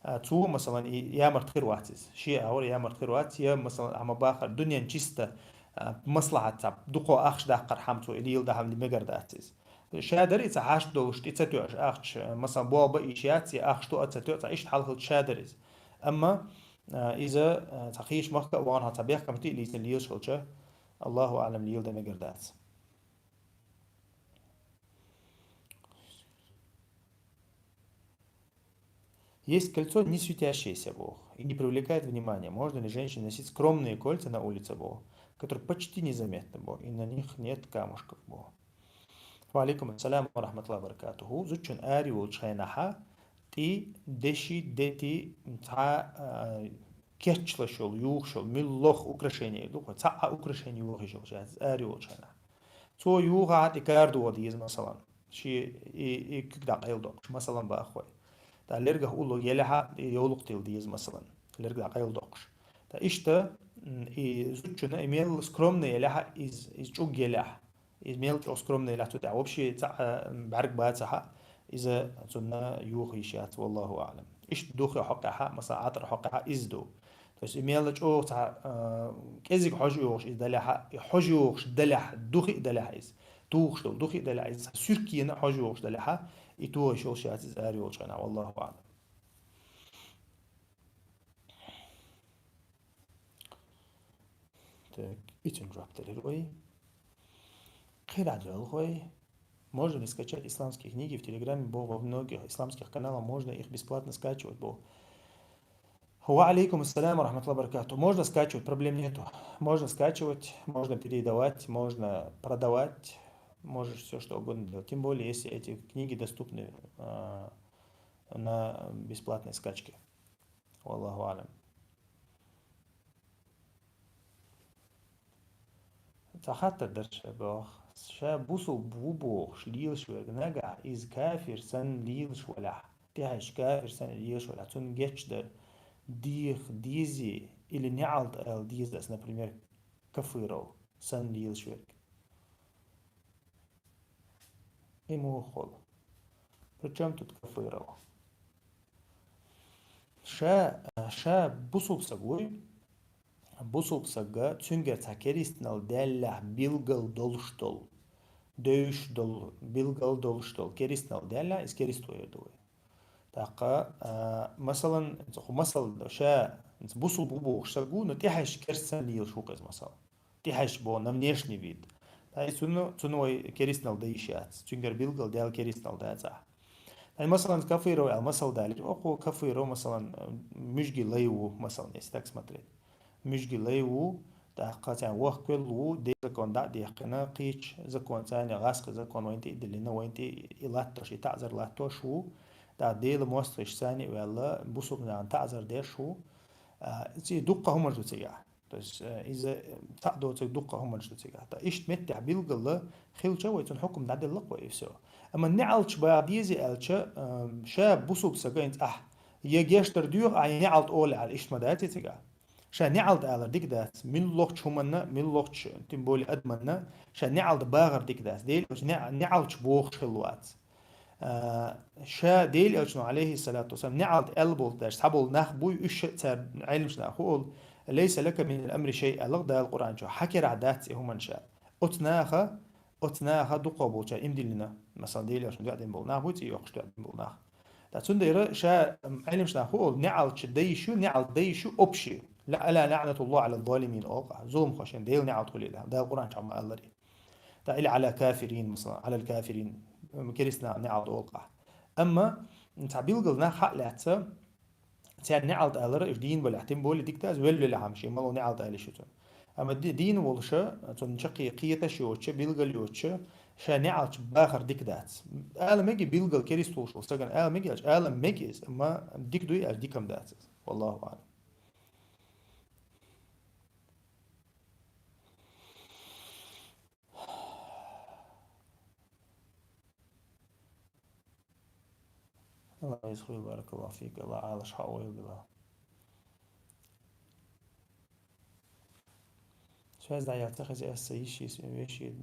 а, цо, масалан, и ямарт хир вац иза. Шен агӀор ямарт хир вац, я, масалан, ахь ма баххара, дуьненан чисто, а, маслахьат цхьа, дукха ахча даккхархьама цо и леладахьа мегар дац иза. Ша дара и цхьа хьашт долуш тӀе ца тоьуш ахча, масалан, болх бан йиш яц, я ахча тоьа а ца тоьа, цхьа иштта хьал хилча ша дара иза. Амма, а, иза, а, цхьа кхечу махка а вахана, хьо цхьа бехкам тӀе а лийцина лелаш хилча, Аллаху аӀлам, леладан мегар дац. Есть кольцо не светящееся, бо, и не привлекает внимания. Можно ли женщине носить скромные кольца на улице, бо, которые почти незаметны, бо, и на них нет камушков, бо? Ва алейкум ассалам ва рахматуллахи ва баракатуху. Зудчун ари волчу хенахьа, тӀи, деши, дети, цхьа, а, кечлаш йолу, юхуш йолу, муьлхха украшение ду, цхьа а украшение юхуш йолу, ари волчу хенахьа. Цо юха хьа тӀе кара догӀа деза, масалан. Ши и, и куьг дӀакъайла доккхуш, масалан, баххой. Та лергах улло елехьа, и йовлакх тилла деза, масалан. Лерг дӀакъайла доккхуш. Та иштта, м, и зудчуна, и мел скромный елехьа, из, из чӀуг елехьа. Из мел чӀогӀа скромный елехьа цу тӀехь. Вообще, цхьа, а, бӀаьрг бацахьа, иза цунна юха йиш яц, валлаху аълам. Иштта духи хьокъехьа, масалан, Ӏатар хьокъехьа, из ду. То есть и мел чӀогӀа цхьа, а, кӀезиг хьожа йогӀуш иза далехьа, и хьожа йогӀуш далехь, духи а далехь иза. Тухуш долу духи а далехь иза, цхьа суьркена а хьожа йогӀуш далехьа, и тухуш йолуш яц иза ари йолчу хенахь, валлаху аълам. Так, и цуьнан жоп делира вай. Кхин а дӀадоьлхуй. Можно ли скачать исламские книги в Телеграме, бо, во многих исламских каналах можно их бесплатно скачивать, бо? Ва алейкум ассалам ва рахматуллахи ва баракатух. Можно скачивать, проблем нету. Можно скачивать, можно передавать, можно продавать, можешь все что угодно делать. Тем более, если эти книги доступны, а, на бесплатной скачке. Валлаху аълам. Цхьа хаттар дара ша боху. Ша бусулба ву бохуш лелаш верг нагахь, иза кафир санна лелаш валахь, тӀехьаьжча кафир санна лелаш валахь, цунна гечдар деха дезий или неӀалт ала деза ас, например, кафиров санна лелаш верг? И муха хуьлу? Причём тут кафиров? Ша, ша бусулба саг вуй, бусулба сага цуьнгара цхьа керстанал даьллехь билгал долуш долу, девзаш долу, билгал долуш долу керстанал даьллехь, иза керста вер ду вай. ТӀаккха, а, масалан, хӀу масал ша бусулба ву бохуш саг ву, но тӀехьаьжча керста санна лелаш ву-кх иза, масал. ТӀехьаьжча боху, на внешний вид. Тай цунна, цунна вай керстанал дан йиш яц. Цуьнгара билггал Дала керстанал дацахь. Тай, масалан, кафиров аьлла масал далира. Окхо кафиров, масалан, муьжги лай ву, масалан, если так смотреть. Муьжги лай ву, тӀаккха царна вахквелла ву, Делан закон дӀа а дехкина, кхечу законца, гӀаскхи закон вайна тӀе а диллина, вайна тӀе и латтош, и таӀзар латтош ву. ТӀаккха Делан мостагӀашца а ваьлла, бусулба нахана таӀзар деш ву. А, ци дуккха хӀуманаш ду цигахь. То есть, э, иза, э, цхьаъ доцург дуккха хӀуманаш ду цигахь. ТӀаккха иштта меттехь билггала хилча вай, цунна хьукум дӀаделла-кх вай, и всё. Амма неӀалташ баха дезий аьлча, э, ша бусулба сага хӀинца ахь, я гечдар доьху ахь, я неӀалт олу аьлла, иштта ма даций цигахь? Ша неӀалт алар дика дац. Муьлххачу хӀуманна, муьлххачу, тем более адаманна, ша неӀалт бахар дика дац. Дела, неӀ-, неӀалташ бохуш хилла вац. А, ша Делан Элчано, алейхиссалату вассалам, неӀалт аьлла болу даш, цхьаболу нах буй, уьш а цара Ӏеламчу наха хӀу олу, «Лейса лака минал амри шай», аьлла Дала Къуръан чохь, хьан керахь дац и хӀуманаш аьлла. Оцу наха, оцу наха дукхах болчара иман диллина, масалан, Делан Элчано дуьхьа дина болу нах буй, цӀе йоккхуш дуьхьа дина болу нах. Ткъа цундела ша, м, Ӏеламчу наха хӀу олу, неӀалташ дан йиш ю, неӀалт дан йиш ю общий. Ла, ала лаънатуллахӀи ала залимин олу-кх, зуламхошна Делан неӀалт хуьлийла, Дала Къуръан чохь ма аллара. ТӀаккха или ала кафирин, масалан, алал кафирин, м, керстанал неӀалт олу-кх ахь. Амма цхьа билггала нах хьа а лаьцна, церан неӀалт алар, уьш дийна балехь, тем более дика дац, велла велахь-м шен мало неӀалт ала йиш ю цунна. Амма ди-, дийна волуша, цунна чаккхе кхеташ йоцуча, билггал йоцуча, ша неӀалташ бахар дика дац. Ала мега билггала керста волуш волу стагана, ала мега аьлча, ала мега иза, амма дика дуй аьлча, дика-м дац иза. Валлаху аълам. Аллах иза хуьлда, баракаллаху фик, Аллах Ӏалаш хьо ойла. Шайза дӀаял ца хеза, аса йиш йис веши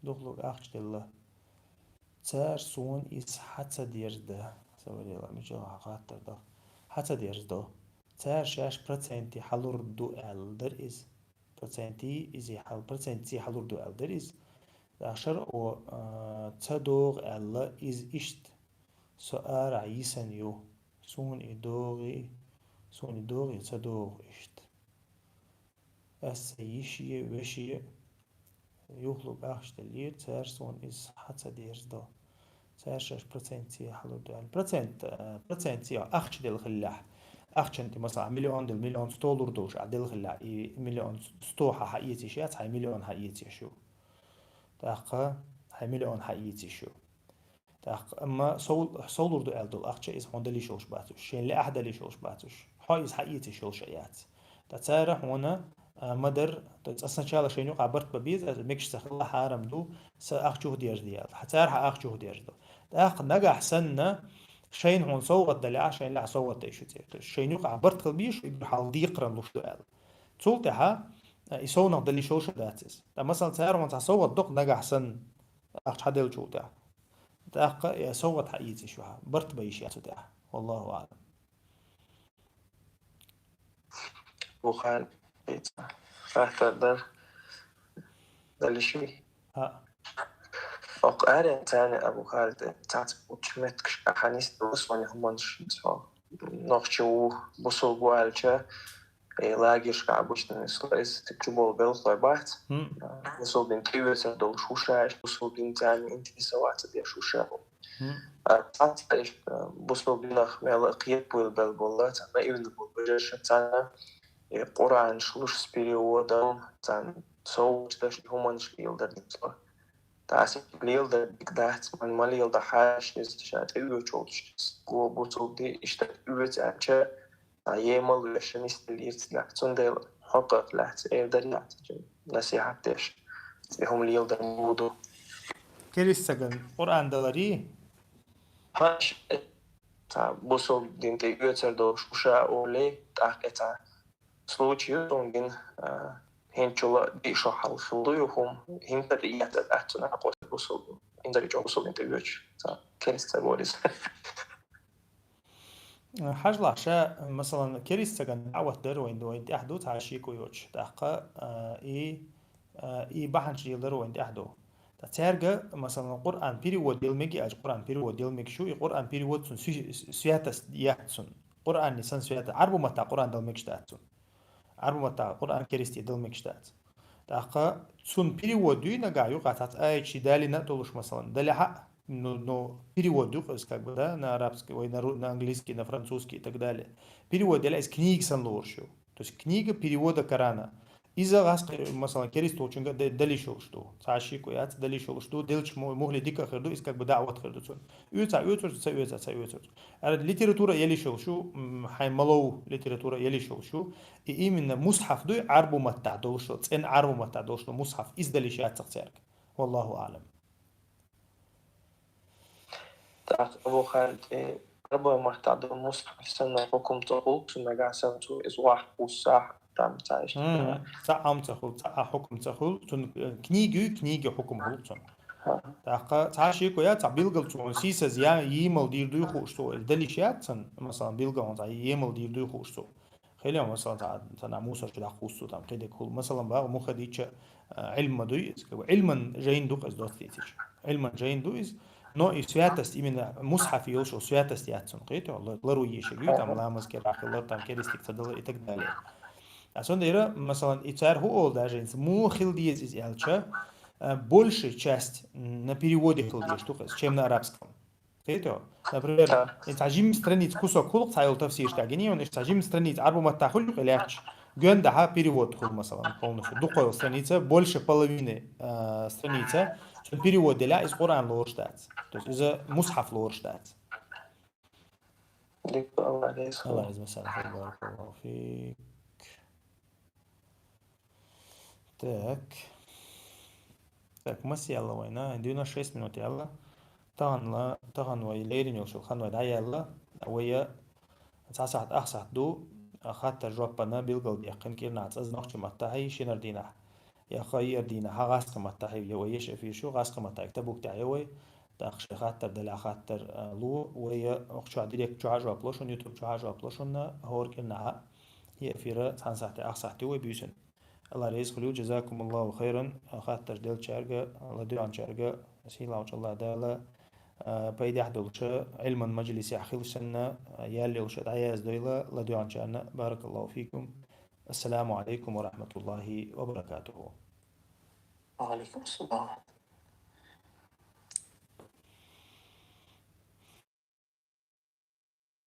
духлуг ахча делла. Цара суна иза хьа ца дерзда. Ца варийла, мичахьа хаттар до. Хьа ца дерзда. Цара шаьш проценти хьалур ду аьлла дара иза. Проценти иза хьал-, процентций хьалур ду аьлла дара иза. ТӀаккха шарӀо, а, ца догӀу аьлла иза иштта. Со арахь йисина ю. Суна и догӀий, суна и догӀий ца догӀу иштта. Аса йиши, веши, юхлуг ахча деллера, цара суна иза хьа ца дерзда. Цхьа шесть процент хьалур ду аьлла. Процент, э, процент, йо, ахча дела хиллехь. Ахчан тӀе, масала, миллион дела, миллион сто лур долуш ахь дела хиллехь. И миллион сто хьан хьаэцийша яц, хьан миллион хьаэцийша ю. ТӀаккха хьан миллион хьаэцийша ю. ТӀаккха, амма сов-, сов лур ду аьлла долу ахча иза хьуна дала йиш йолуш бац уьш. Шен лаахь дала йиш йолуш бац уьш. Хьо иза хьаэцийша йолуш а яц. Ткъа цара хьуна, а, ма-дарра, то есть сначала шайна юкъахь барт бан беза, мегаш ца хилла хьарам ду, сан ахча хӀун дерза де аьлла. Хьан цара хьан ахча хӀун дерза ду. ТӀаккха нагахь санна, шайна хьуна совгӀат далехь, шайна лаахь совгӀат дала йиш ю церан. То есть шайна юкъахь барт хила беза, и хьал декхаран луш ду аьлла. Цул тӀаьхьа, а, и совнах дала йиш йолуш а дац иза. Ткъа, масала, цара хьуна цхьа совгӀат доккху нагахь санна, ахча хьан деллачул тӀаьхьа. ТӀаккха, э, совгӀат хьаэцийша ю хьан, барт бан йиш яц цу тӀехь. Валлаху аӀлам. Бухари, хаттар дар, дала йиш ю. ХӀаъ. Окху арен царна, Абу Халид, цаца учу меттигашка хьан нисдаллалц вайн хӀуманаш, нохчи ву, бусулба ву аьлча, и лагерьшка обычно нисло, иза чу болу белхалой бац. ХӀм. Бусулба дин тӀеоьцур долуш ву ша, бусулба дин царна интересоваться деш ву ша. ХӀм. А цаца иштта бусулба динах мел а кхетабевлла болу, царна наивно болу вежарша, царна и Къуръанаш луш с переводом, царна совгӀаташ, и хӀуманаш леладар динца. Таса леладар дика дац, ман ма леладахьара, иза ша тӀеоьцуш волчу го бусулба дин иштта оьцу аьлча, цхьа емал вешан нисделлера цигахь, цундела хьокъах лаьцна эр дара яц, насихьат деш, и хӀума леладар ма ду. Керист стагана Къуръан даларий? Хьан ш-, цхьа бусулба дин тӀеоьцур долуш ву ша олий, тӀаккха цхьа случай ю цуьнан гина, а, хӀинцачул а диъ шо хьалха хилла ду и хӀума, хӀинца а тӀеэцна дац цуьнан, хьакхо бусулба дин, хӀинца а чӀогӀа бусулба дин тӀеоьцуш, цхьа керист стаг вара иза. Хьажалахь ша, масалан, керист стагана даӀват дар вайн, вайн тӀехь ду цхьа шеко йоцуш. ТӀаккха, а, и, а, и бахьанаш леладар вайн тӀехь ду. Ткъа цаьрга, масалан, Къуръан перевод яла мега аьлча, Къуръан перевод яла мегаш ю, и Къуръан перевод цунна су-, святость яц цунна. Къуръанан санна свято-, Ӏарбу маттахь Къуръан дала мегаш дац цунна. Ӏарбу маттахь Къуръан керистий дала мегаш дац. ТӀаккха цунна перевод дуй нагахь юкъахь цхьацца аяташ далийна а долуш, масалан, далехьа а, ну, ну, перевод ю иза, как бы, да, на арабский, ой, на ру-, на английский, на французский и так далее. Перевод яла иза книга санна лоруш ю. То есть книга перевода Корана. Иза гӀаскхи, масалан, керист волчуьнга де-, дала йиш йолуш ду. Цхьа шеко яц, дала йиш йолуш ду. Делча му-, мухӀли дика хир ду, иза как бы даӀват хир ду цунна. Оьцу а оьцурца, ца оьцу а ца оьцурца. Ара литература яла йиш йолуш ю, м, хьайн малов литература яла йиш йолуш ю. И именно мусхьаф дуй, Ӏарбу маттахь долуш, цӀена Ӏарбу маттахь долуш мусхьаф, иза дала йиш яцахь цаьрга. Валлаху аӀлам. ТӀаккха Абу Халид, э, Ӏарбой маттахь долу мусхьаф санна хьукум ца хуьлу, цу нагахь санна цо иза охьакхуссахь, там цхьа иштта. Мгм. Цхьа Ӏам ца хуьлу, цхьа а хьукум ца хуьлу, цунна, э, книга юй, книга хьукум хуьлу цунна. ХӀа. ТӀаккха цхьа шеко яц, цхьа билгал цо сийсаз я емал дийр дуй хууш цо, или дала йиш яц цунна, масалан, билгал цхьа емал дийр дуй хууш цо. Хилла, масалан, цхьа, цхьа нах мусор чу дӀакхуссу, там, кхидерг хуьлу. Масалан, бах, мухӀадича, а, Ӏилма дуй иза, как бы, Ӏилман жайна ду-кх иза доцу дийцича. Ӏилман жайна ду иза, но и святость, именно мусхьаф йолуш, святость яц цунна, кхетий, ла-, лару ешаг ю, там, ламаз керахь хилар, там, керистиг ца далар и так далее. А цундела, масалан, и цара хӀу олу даже, муха хила деза иза аьлча, а, большая часть, м, на переводе хила дезаш ду-кх иза, чем на арабском. Кхетий? Например, и цхьа жимма страница кусок хуьлу-кх цхьа йолу тафсираш тӀехь гиний, иштта цхьа жимма страница Ӏарбу маттахь хуьлу-кх и лаьтташ, гондахьа перевод хуьлу, масалан, полностью. Дукха йолу страница, больше половины, а, страница, цуьнан перевод делахь, иза Къуръан лоруш дац. То есть иза мусхьаф лоруш дац. Дика, Аллах реза хуьлда. Аллах реза хуьлда, баракаллаху фик. Так. Так, маса яьлла вайна? Девяносто шесть минут яьлла. Таханла, тахан вай леррина йолчу хан вай дӀаяьлла. Вай цхьа сахьт, ах сахьт ду, а, хаттар-жоппана билгалдаьккхина кӀирнахь цӀаза нохчийн маттахь, шинара дийнахь, я кху еара дийнахь, гӀазкхийн маттахь, я вай еш эфир шу, гӀазкхийн маттахь, табук тӀехь я вай. ТӀаккха шайн хаттар далахь хаттар, а, лу, вай, а, охчохь директ чохь а жоп ло шуна, YouTube чохь а жоп ло шуна, хӀора кӀирнахь, я эфира цхьана сахьте, ах сахьте вай буьйсанна. Алла реза хуьлда, жазакумуллаху хайран, хаттар деллачаьрга, ладоьгӀначаьрга, сийлахьчу Алла Дала, а, пайдехь долчу Ӏилман мажлисехь хила санна, а, яьлла йолуш дӀаяздойла, ладоьгӀначарна, баракаллаху фикум. Ассаламу алейкум ва рахматуллахи ва баракатуху. Ва алейкум ассалам.